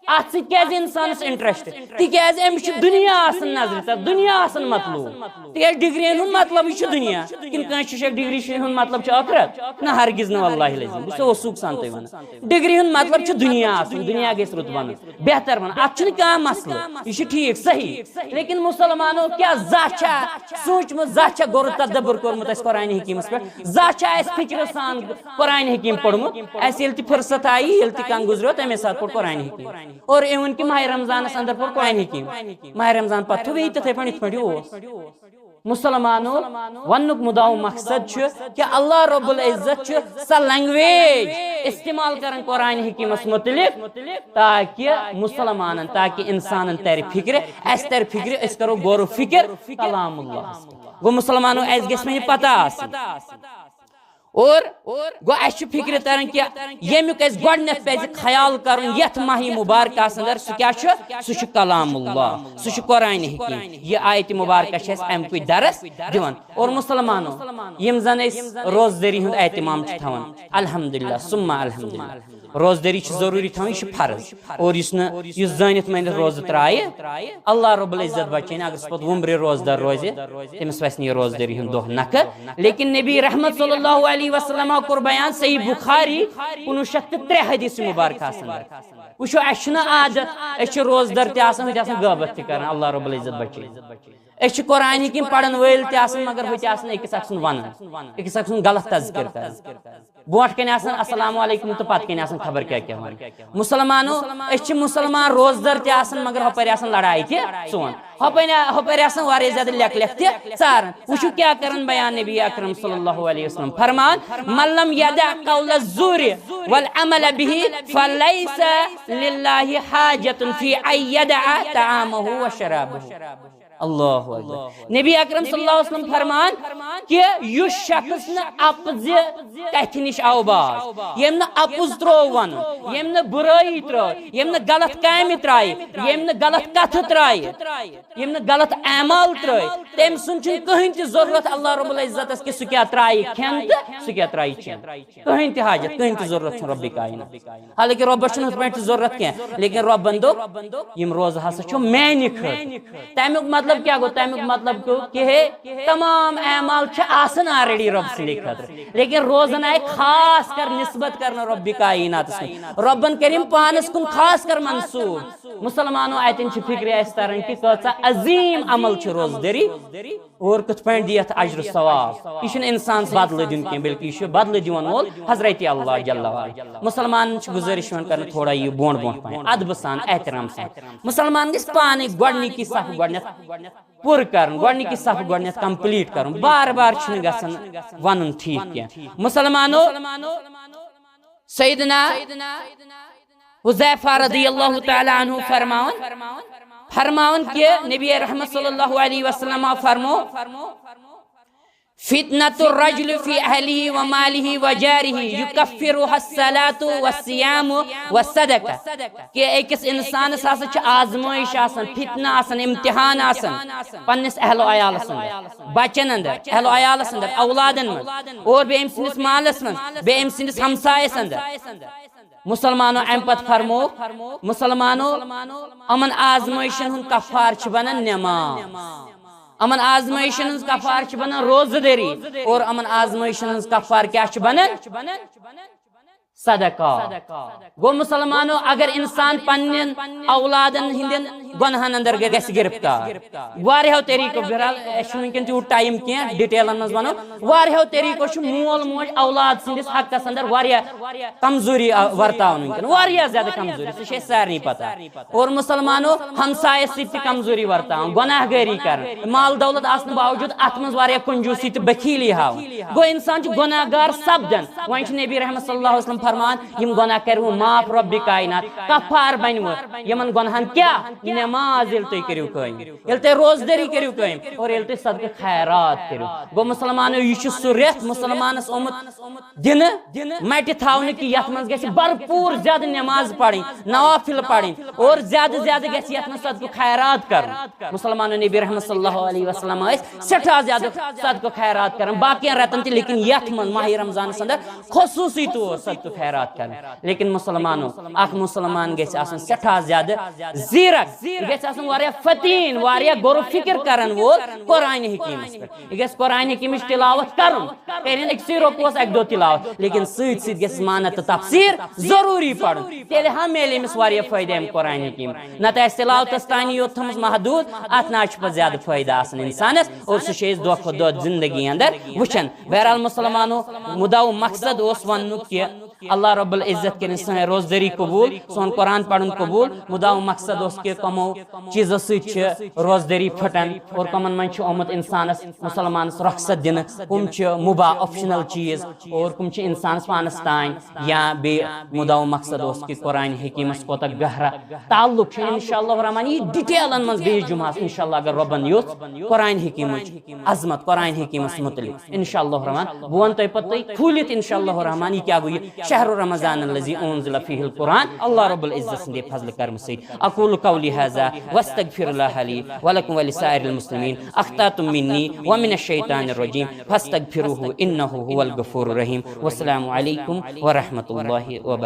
اتھ سۭتۍ کیازِ انسانس انٹرسٹ؟ تِکیازِ أمِس چھُ دُنیا آسان نظرِ تل، دُنیا آسان مطلوب۔ تِکیازِ ڈگری ہُنٛد مطلبٕے چھُ دُنیا۔ کِنہٕ کٲنٛسہِ چھُ شک ڈگری ہُنٛد مطلب چھُ ٲخرت؟ نہ، ہرگز نہٕ، واللہ العظیم، بہٕ چھُسو سوٚک سان تۄہہِ ونان۔ ڈگری ہُنٛد مطلب چھُ دُنیا آسُن، دُنیا گژھِ رُت بنُن، بہتر بنُن، اتھ چھُنہٕ کانٛہہ مسلہٕ، یہِ چھُ ٹھیٖک، صحیح۔ لیکن مسلمانو کیٛاہ زانٛہہ چھا سوٗنٛچمُت، زانٛہہ چھا غور و تدبر کوٚرمُت اَسہِ قرآن حکیمس پٮ۪ٹھ؟ زانٛہہ چھا اَسہِ فکرِ سان قرآن حکیم پوٚرمُت؟ اَسہِ ییٚلہِ تہِ فرصت آیہِ، ییٚلہِ تہِ کانٛہہ گُزریو، تَمے ساتہٕ پوٚر قرآن حکیم۔ اور اِوٕن کہِ ماہِ رمضانس اندر پوٚر قرآن حکیم۔ ماہِ رمضان پتہٕ تھوٚو بیٚیہِ تِتھے پٲٹھۍ یِتھ پٲٹھۍ یہِ اوس۔ مسلمانو، وننُک مُدعا و مقصد چھُ کہِ اللہ رب العزت چھُ سۄ لینگویج استعمال کران قرآن حکیمس متعلق، تاکہ مسلمانن، تاکہ انسانن ترِ فکرِ، اسہِ ترِ فکرِ، أسۍ کرو غور و فکر کلام اللہ۔ گوٚو مسلمانو، اسہِ گژھِ وۄنۍ یہِ پتہ آسٕنۍ۔ اور گوٚو اسہِ چھُ فکرِ تران کہِ ییٚمیُک اسہِ گۄڈٕنیتھ پزِ خیال کرُن یتھ ماہِ مبارکس اندر، سُہ کیٛاہ چھُ؟ سُہ چھُ کلام اللہ، سُہ چھُ قرآن حکیم۔ یہِ آیت مبارکہ چھِ اسہِ امہِ کُے درس دِوان۔ اور مسلمانو، یِم زن أسۍ روزدٔری ہُنٛد اہتمام چھِ تھاوان، الحمدللہ ثم الحمدللہ، روزدٔری چھِ ضروٗری تھاوٕنۍ، یہِ چھُ فرض۔ اور یُس نہٕ، یُس زٲنِتھ مٲنِتھ روزٕ ترٛایہِ، اللہ رب العزت بچٲیِن، اگر سُہ پتہٕ وُمرِ روزدار روزِ، تٔمِس وسہِ نہٕ یہِ روزدٔری ہُنٛد دۄہ نکھٕ۔ لیکن نبی رحمت صلی اللہ علیہ وسلم کوٚر بیان صحیح بخاری کُنوُہ شیٚتھ تہٕ ترٛےٚ حدیث مبارکہ اندر۔ وٕچھو، اسہِ چھُنہٕ عادت، أسۍ چھِ روزدار تہِ آسان، ہُتہِ آسان غٲبت تہِ کران، اللہ رب العزت بچٲیِن۔ أسۍ چھِ قرآن حکیم پرن وٲلۍ تہِ آسان، مگر ہُتہِ آسان أکِس اکھ سُنٛد ونان، أکِس اکھ سُنٛد غلط تذکر کران۔ برونٛٹھ کنہِ آسان السلام علیکم تہٕ پتہٕ کنہِ آسان خبر کیٛاہ کیٛاہ ونان۔ مسلمانو، أسۍ چھِ مسلمان روزدار تہِ آسان، مگر ہۄپٲرۍ آسان لڑایہِ تہِ سون۔ ہۄپٲرۍ، ہۄپٲرۍ آسان واریاہ زیادٕ لیکھ لیکھ تہِ ژاران۔ وٕچھِو کیٛاہ کران بیان نبی اکرم صلی اللہ علیہ وسلم فرمان، "من لم يدع قول الزور والعمل به فليس لله حاجة في أن يدع طعامه وشرابه۔" اللہ اکبر۔ نبی اکرم صلی اللہ علیہ وسلم فرمان کہِ یُس شخص نہٕ اپزِ کتھِ نِش آو باز، ییٚمۍ نہٕ اپُز ترٛوو ونُن، ییٚمۍ نہٕ بُرٲیی ترٛٲو، ییٚمۍ نہٕ غلط کامہِ ترٛایہِ، ییٚمۍ نہٕ غلط کتھٕ ترٛایہِ، ییٚمۍ نہٕ غلط اعمال ترٛٲے، تٔمۍ سُنٛد چھُنہٕ کٕہٕنۍ تہِ ضروٗرت اللہ رب العزتس کہِ سُہ کیٛاہ ترٛایہِ کھٮ۪ن تہٕ سُہ کیٛاہ ترٛایہِ چٮ۪ن۔ کٕہٕنۍ تہِ حاجت، کٕہٕنۍ تہِ ضروٗرت چھُنہٕ رۄبِ کاینات۔ حالانکہِ رۄبس چھُنہٕ ہُتھ پٲٹھۍ تہِ ضروٗرت کینٛہہ، لیکن رۄبن دوٚپ، یِم روزٕ ہسا چھُ میانہِ خٲطرٕ۔ تمیُک مطلب کیٛاہ گوٚو؟ تمیُک مطلب گوٚو کہِ ہے، تمام اعمال چھِ آسان already رۄب سٕنٛدے خٲطرٕ، لیکن روزن آیہِ خاص کر نسبت کرنہٕ رۄبِ کایناتس کُن۔ رۄبن کٔرۍ یِم پانس کُن خاص کر منسوٗب۔ مسلمانو، اتٮ۪ن چھِ فکرِ اسہِ تران کہِ کۭژاہ عظیٖم عمل چھِ روزدٔری۔ اور کِتھ پٲٹھۍ دِیَتھ اجر و ثواب؟ یہِ چھُنہٕ اِنسانَس بدلہٕ دیُن کینٛہہ، بلکہِ یہِ چھُ بدلہٕ دِوَن وول حضرت اللہ جل وعلا۔ مُسلمانَن چھِ گُزٲرِش یِوان کرنہٕ، تھوڑا یِیِو برونٛٹھ برونٛٹھ پَہَن، ادبہٕ سان، احترام سان۔ مُسلمان گژھِ پانَے گۄڈٕنِکی صف گۄڈٕنٮ۪تھ پُر کرُن، گۄڈٕنِکی صف گۄڈٕنٮ۪تھ complete کرُن، بار بار چھُنہٕ گژھان وَنُن ٹھیٖک کینٛہہ۔ مُسلمانو، سیدنا حذیفہ رضی اللہ تعالیٰ عنہ فرماوان، فرماوان کہ نبی رحمت صلی اللہ علیہ وسلم فرمو، "فتنة الرجل في أهله وماله وجاره يكفرها الصلاة والصيام والصدقة"۔ کہ أکِس اِنسانَس ہسا چھِ آزمٲیِش آسان، فتنہٕ آسان، امتحان آسان پننِس اہل و عیالَس اندر، بچن اندر، اہل و عیالَس اندر، اولادن منٛز، اور بیٚیہِ أمۍ سٕنٛدِس مالَس منٛز، بیٚیہِ أمۍ سٕنٛدِس ہمسایَس اندر۔ مُسلمانو، اَمہِ پتہٕ فرموو مُسلمانو، یِمن آزمٲیشن ہُنٛد کفارٕ چھِ بنان نٮ۪ماز۔ یِمن آزمٲیشن ہٕنٛز کفارٕ چھِ بنان روزٕ دٲری۔ اور یِمن آزمٲیشن ہٕنٛز کفارٕ کیٛاہ چھِ بنان؟ صدقہ۔ گوٚو مسلمانو، اگر انسان پننٮ۪ن اولادن ہٕنٛدٮ۪ن گۄناہن اندر گژھِ گرفتار، واریاہو طریقو، بہرحال اسہِ چھُنہٕ وٕنکیٚن تیوٗت ٹایم کینٛہہ ڈیٹیلن منٛز ونو، واریاہو طریقو چھُ مول موج اولاد سٕنٛدِس حقس اندر واریاہ کمزوری، آ، ورتاوان وٕنکیٚن، واریاہ زیادٕ کمزوری، سُہ چھُ اسہِ سارنٕے پتہ۔ اور مسلمانو، ہمسایس سۭتۍ تہِ کمزوری ورتاوان، گۄناہ گٲری کران، مال دولت آسنہٕ باوجود اتھ منٛز واریاہ کنجوسی تہٕ بخیلی ہاوان۔ گوٚو انسان چھُ گۄناہ گار سپدان۔ وۄنۍ چھُ نبی رحمت صلی اللہ علیہ وسلم فرمان، یِم گۄناہ کرِوٕ معاف رۄبِ کائنات، کفار بنِوٕ یِمن گۄناہن۔ کیٛاہ؟ نماز ییٚلہِ تُہۍ کٔرِو قٲیِم، ییٚلہِ تُہۍ روزدٲری کٔرِو قٲیِم، اور ییٚلہِ تُہۍ صدقہٕ خیرات کٔرِو۔ گوٚو مسلمانو، یہِ چھُ سُہ رٮ۪تھ مسلمانس آمُت دِنہٕ، مٹہِ تھاونہٕ کہِ یتھ منٛز گژھِ بھرپوٗر زیادٕ نماز پرٕنۍ، نوافل پرٕنۍ، اور زیادٕ زیادٕ گژھِ یتھ منٛز صدقہٕ خیرات کرُن۔ مسلمانو، نبی رحمت صلی اللہ علیہ وسلم ٲسۍ سٮ۪ٹھاہ زیادٕ صدقہٕ خیرات کران باقین رٮ۪تن تہِ، لیکن یتھ منٛز ماہِ رمضانس اندر خصوٗصی طور صدقہٕ خیرات کران۔ لیکن مسلمانو، اکھ مسلمان گژھِ آسُن سٮ۪ٹھاہ زیادٕ زیرک، یہِ گژھِ آسُن واریاہ فتیٖن، واریاہ غور و فکر کرن وول قرآن حکیمس پٮ۪ٹھ۔ یہِ گژھِ قرآن حکیمٕچ تلاوت کرُن، کرن أکسٕے رکوعس اکہِ دۄہ تلاوت، لیکن سۭتۍ سۭتۍ گژھِ معنی تہٕ تفسیر ضروٗری پرُن۔ تیٚلہِ ہا میلہِ أمِس واریاہ فٲیدٕ امہِ قرآن حکیم۔ نتہٕ آسہِ تلاوتس تانی یوت تھٲومٕژ محدود، اتھ نہ حظ چھُ پتہٕ زیادٕ فٲیدٕ آسان انسانس، اور سُہ چھِ أسۍ دۄہ کھۄتہٕ دۄہ زندگی اندر وٕچھان۔ بہرحال مسلمانو، مُدعا و مقصد اوس وننُک کہِ اللہ رب العزت کٔرِن سٲنۍ روزدٲری قبول، سون قرآن پرُن قبول۔ مُدعا و مقصد اوس کہِ کمو چیٖزو سۭتۍ چھِ روزدٲری پھٹان اور کمن منٛز چھُ آمُت انسانس، مسلمانس رخصت دِنہٕ، کم چھِ مباح، آپشنل چیٖز، اور کم چھِ انسانس پانس تام۔ یا بیٚیہِ مُدعا و مقصد اوس کہِ قرآن حکیمس کوتاہ گہرا تعلق چھُ۔ انشاءاللہ الرحمن یی ڈیٹیلن منٛز بیٚیِس جمعہس، انشاءاللہ اگر رۄبن یوٚژھ، قرآن حکیمٕچ عظمت، قرآن حکیمس متعلق۔ انشاءاللہ الرحمن بہٕ ونہٕ تۄہہِ پتہٕ تۄہہِ کھوٗلِتھ، انشاءاللہ الرحمن، یہِ کیٛاہ گوٚو یہِ شہر رمضان الذي انزل فيه القرآن، اللہ رب العزت سٕنٛدِ فضلہٕ کرمہٕ سۭتۍ۔ اقول قولي هذا واستغفر الله لي ولكم ولسائر المسلمين، اخطأت مني ومن الشيطان الرجيم، فاستغفروه انه هو الغفور الرحيم۔ والسلام عليكم ورحمة الله وبركاته۔